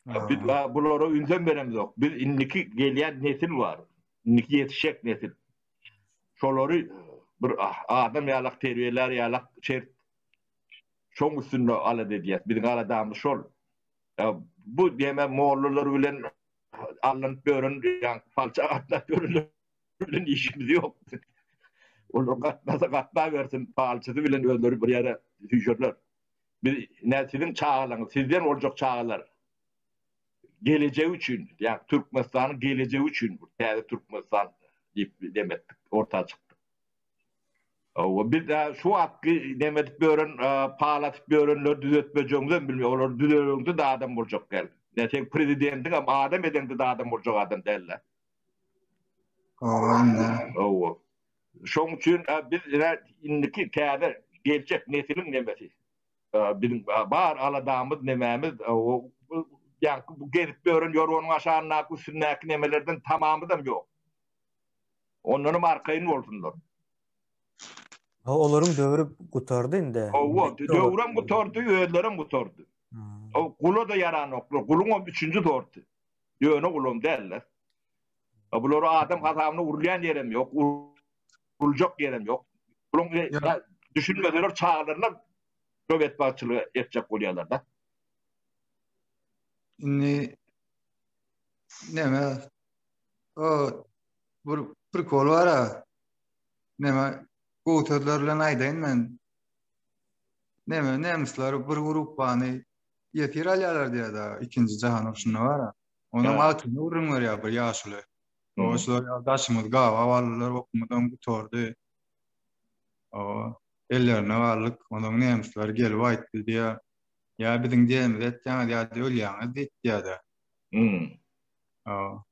Biz bulara ünsem beremzok. Biz indiki gelýän nesil bar. Indiki ýetişjek nesil. Şolary bir adam ýalak terbiýelär ýalak şert şoň üstünde alada edýäs. Biziň aladamyz şol. Bu diýme mollalar bilen allanyp ýören, ýa palça gatnap ýörenler bilen işimiz ýok. Olar gatnasa gatnabersin, palçysy bilen özleri bir ýere süýşerler. Biz nä siziň çagalaryňyz, sizden boljak çagalar gelejegi üçin, ýa Türkmenistanyň gelejegi üçin bu täze Türkmenistan diýip dem etdik, orta çykdyk. Hawa, biz şu wagtky dem edip ýören, pal atyp ýörenleri düzetmejegimizem bilmeýär. Olar düzeleňde-de adam boljak däl. Nä seň prezidentiňem adam edeňde-de adam boljak adam däl-de. Hawa, indi. Hawa. Şoň üçin biz indiki täze geljek nesiliň nemesi. Biziň bar aladamyz, nemämiz, ýaňky bu gezip ýören ýorganyň aşagyndaky, üstündäki nemelerden tamamyzam ýok. Ondanam arkaýyn bolsunlar. Ha, olaryň döwri gutardy indi. Hawa, döwrem gutardy, özlerem gutardy. O gula-da ýaranoklar. Guluňam üçünji sorty. Ýöne gulam däl-de. Bular adam hasabyna urulýan ýerem ýok, uruljak ýerem ýok. Bularyň düşünmeseler çagalaryna şo betbagtçylygy etjek bolýarlar-da. Indi näme o bir prikol bar-a. Näme gowy sözler bilen aýdaýyn men. Näme nemisler bir gruppany ýesir alýarlar diýýär-de, ikinji jahan urşunda bar-a. Onuň agtygyna gürrüň berýär bir ýaşuly. Oba şular ýaly daşymyzy gabap aldylar, okumyzam gutardy. Oba, ellerine galdyk. Onsoň nemisler gelip aýtdy diýýär. Ýa biziň diýenimizi etýäňiz, ýa-da ölýäňiz diýdi diýýär-de. Oba.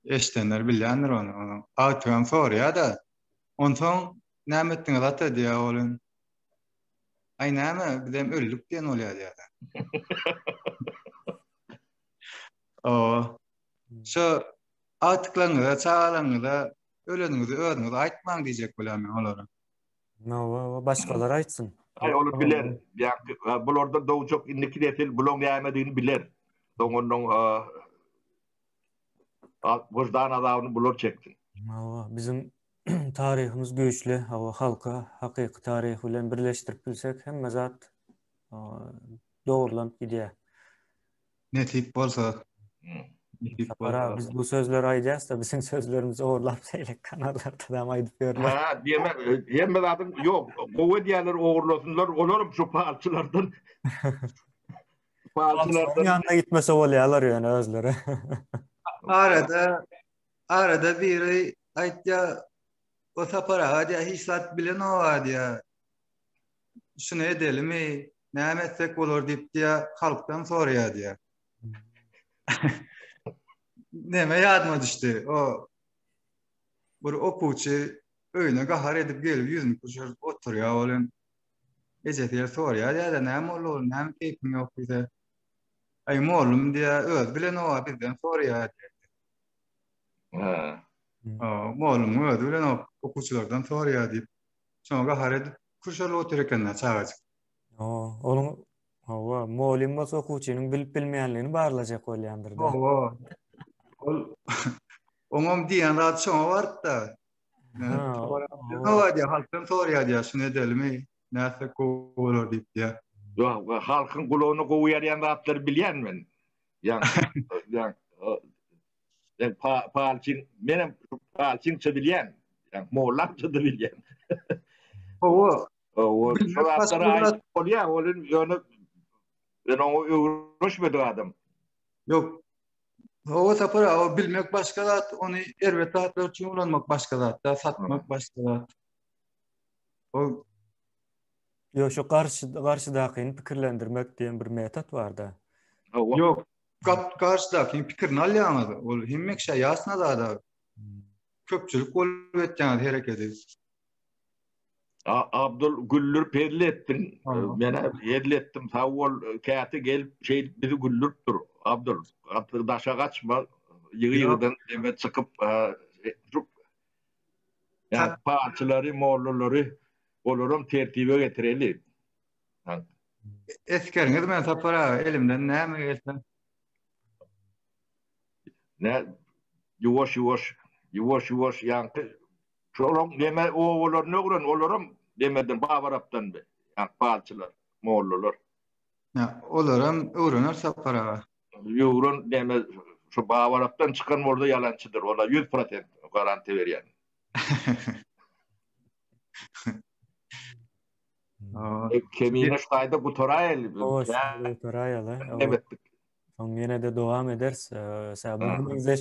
Eşidenler bilýändir ony. Onuň agtygam soraýar-da. Onsoň näme etdiňiz ata diýýär ol. Aý näme, bizem öldük diýen bolýar diýýär. Oba. Şu agtyklaryňyza, çagalaryňyza öleniňizi özüňiz aýtmaň diýjek bolýan men olara. Hawa, başgalar aýtsyn. Aý olar biler. Ýa bulardan dogjak indiki nesil bulaň nämedigini biler. Soň ondan wyždan azabyny bular çeksin. Hawa, biziň taryhymyz güýçli. Hawa, halky hakyky taryh bilen birleşdirip bilsek, hemme zat dogrulanyp gidýär. Nesip bolsa. Nesip Sapar aga, biz bu sözleri aýdýas-da, biziň sözlerimizi ogurlap beýleki kanallarda-dam aýdyp ýörler. Ha, diýme, hemme zadyň ýok, gowy edýärler ogurlasynlar, olaram şu palçylardan. Palçylardan. Ýanyna gitmese bolýarlar ýöne özleri. Arada, arada biri aýtýar, o Sapar aga diýýär, hiç zat bilenok-a diýýär. Şuny edelimi, näme etsek bolar diýip diýýär, halkdan soraýar diýýär. Näme ýadyma düşdi, o bir okuwçy öýüne gahar edip gelip ýüzüni kürşerdip oturýar, ol hem ejesi gelip soraýar diýýär-de, näme boldy oglum, näme keýpiň ýok diýse, aý mollum diýýär, özi bilenok-a bizden soraýar diýýär. Ha. Mollumyň özi bilenok, okuwçylardan soraýar diýip. Şoňa gahar edip kürşerlip otyr eken-dä çagajyk. Hawa, onuň hawa, mugallym bolsa okuwçynyň bilip bilmeýänligini barlajak bolýandyr-da. Hawa. Ol oňam diýen zady şoňa baryp-da. Hawa diýýär, halkdan soraýar diýýär, şuny edelimi, nätsek gowy bolar diýip diýýär. Ýok, halkyň gulagyna gowy ýaraýan zatlary bilýän men. Ýa, ýa, Men palçyň, menem palçyňça bilýän. Ýa mollamça-da bilýän. Hawa. Hawa, şu zatlary aýdyp bolýar, ol ýöne men oňa öwrenişmedik adam. Ýok. Hawa Sapar aga, bilmek başga zat, ony erbet zatlar üçin ulanmak başga zat-da, satmak başga zat. Ol Ýok, şu garşy garşydakyny pikirlendirmek diýen bir metod bar-da. Ýok, Gap garşydakyň pikirini alýaňyz. Ol hemme kişä ýasna zada. Köpçülik bolup etýäňiz herekedi. Abdul güldürip hezil etdiň. Menä hezil etdim sag bol. Käte gelip şeýdip bizi güldürip dur. Abdul gaty daşa gaçma. Ýygy-ýygydan deme çykyp ýa palçylary, mollalary olaram tertibe getireli. Esgeriňiz men Sapar aga elimden näme gelse. Ne ýuwaş ýuwaş ýuwaş ýuwaş ýaňky şolaň neme obalaryny öwren olaram nemeden Babarapdan ýaňky palçylar, mollalar. Ýa olaram öwrener Sapar aga. Öwren neme şu Babarapdan çykan bolsa ýalançydyr. Ola 100% garantiýa berýän. Kemine şu taýda gutaraýaly. Gutaraýaly. Etdik. Soň ýene-de dowam ederis. Sebäbi bu meňzeş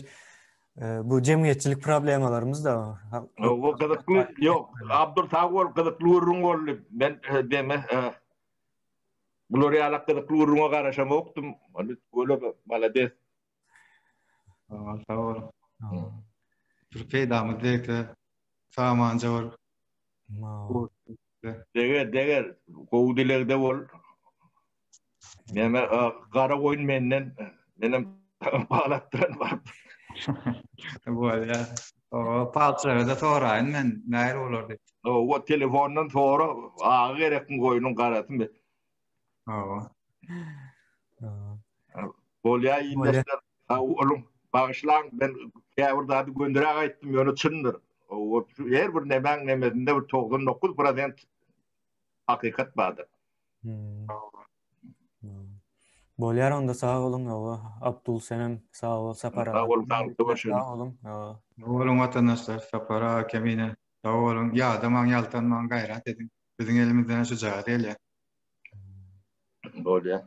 bu jemgyýetçilik problemalarymyz da. Bu gyzykly, ýok, Abdul sag bol, gyzykly gürrüň boldy. Men deme bular ýaly gyzykly gürrüňe garaşamokdym. Göle malades. Sag bol. Bir peýdamyz degse, samanja bol. Deger, deger. Gowy dilegde bol. Näme, gara goýun menden, menem pal atdyran baryp. Bolýar. O palçylara-da soraýyn men, nähili bolar diýip. Hawa, telefondan sora, agy gerekmi goýnuň garasymy? Hawa. Bolýar ildeşler, sag boluň. Bagyşlaň, men käbir zady gönüräk aýtdym, ýöne çyndyr. Her bir nemäň nemesinde bir 99 prosent hakykat bardyr. Bolýar onda sag boluň hawa Abdul senem sag bol Sapar aga. Sag boluň saglykda görşeliň. Sag boluň hawa. Sag boluň watandaşlar Sapar aga Kemine sag boluň ýadamaň ýaltanmaň gaýrat ediň biziň elimizden şujagaz gelýär. Bolýar.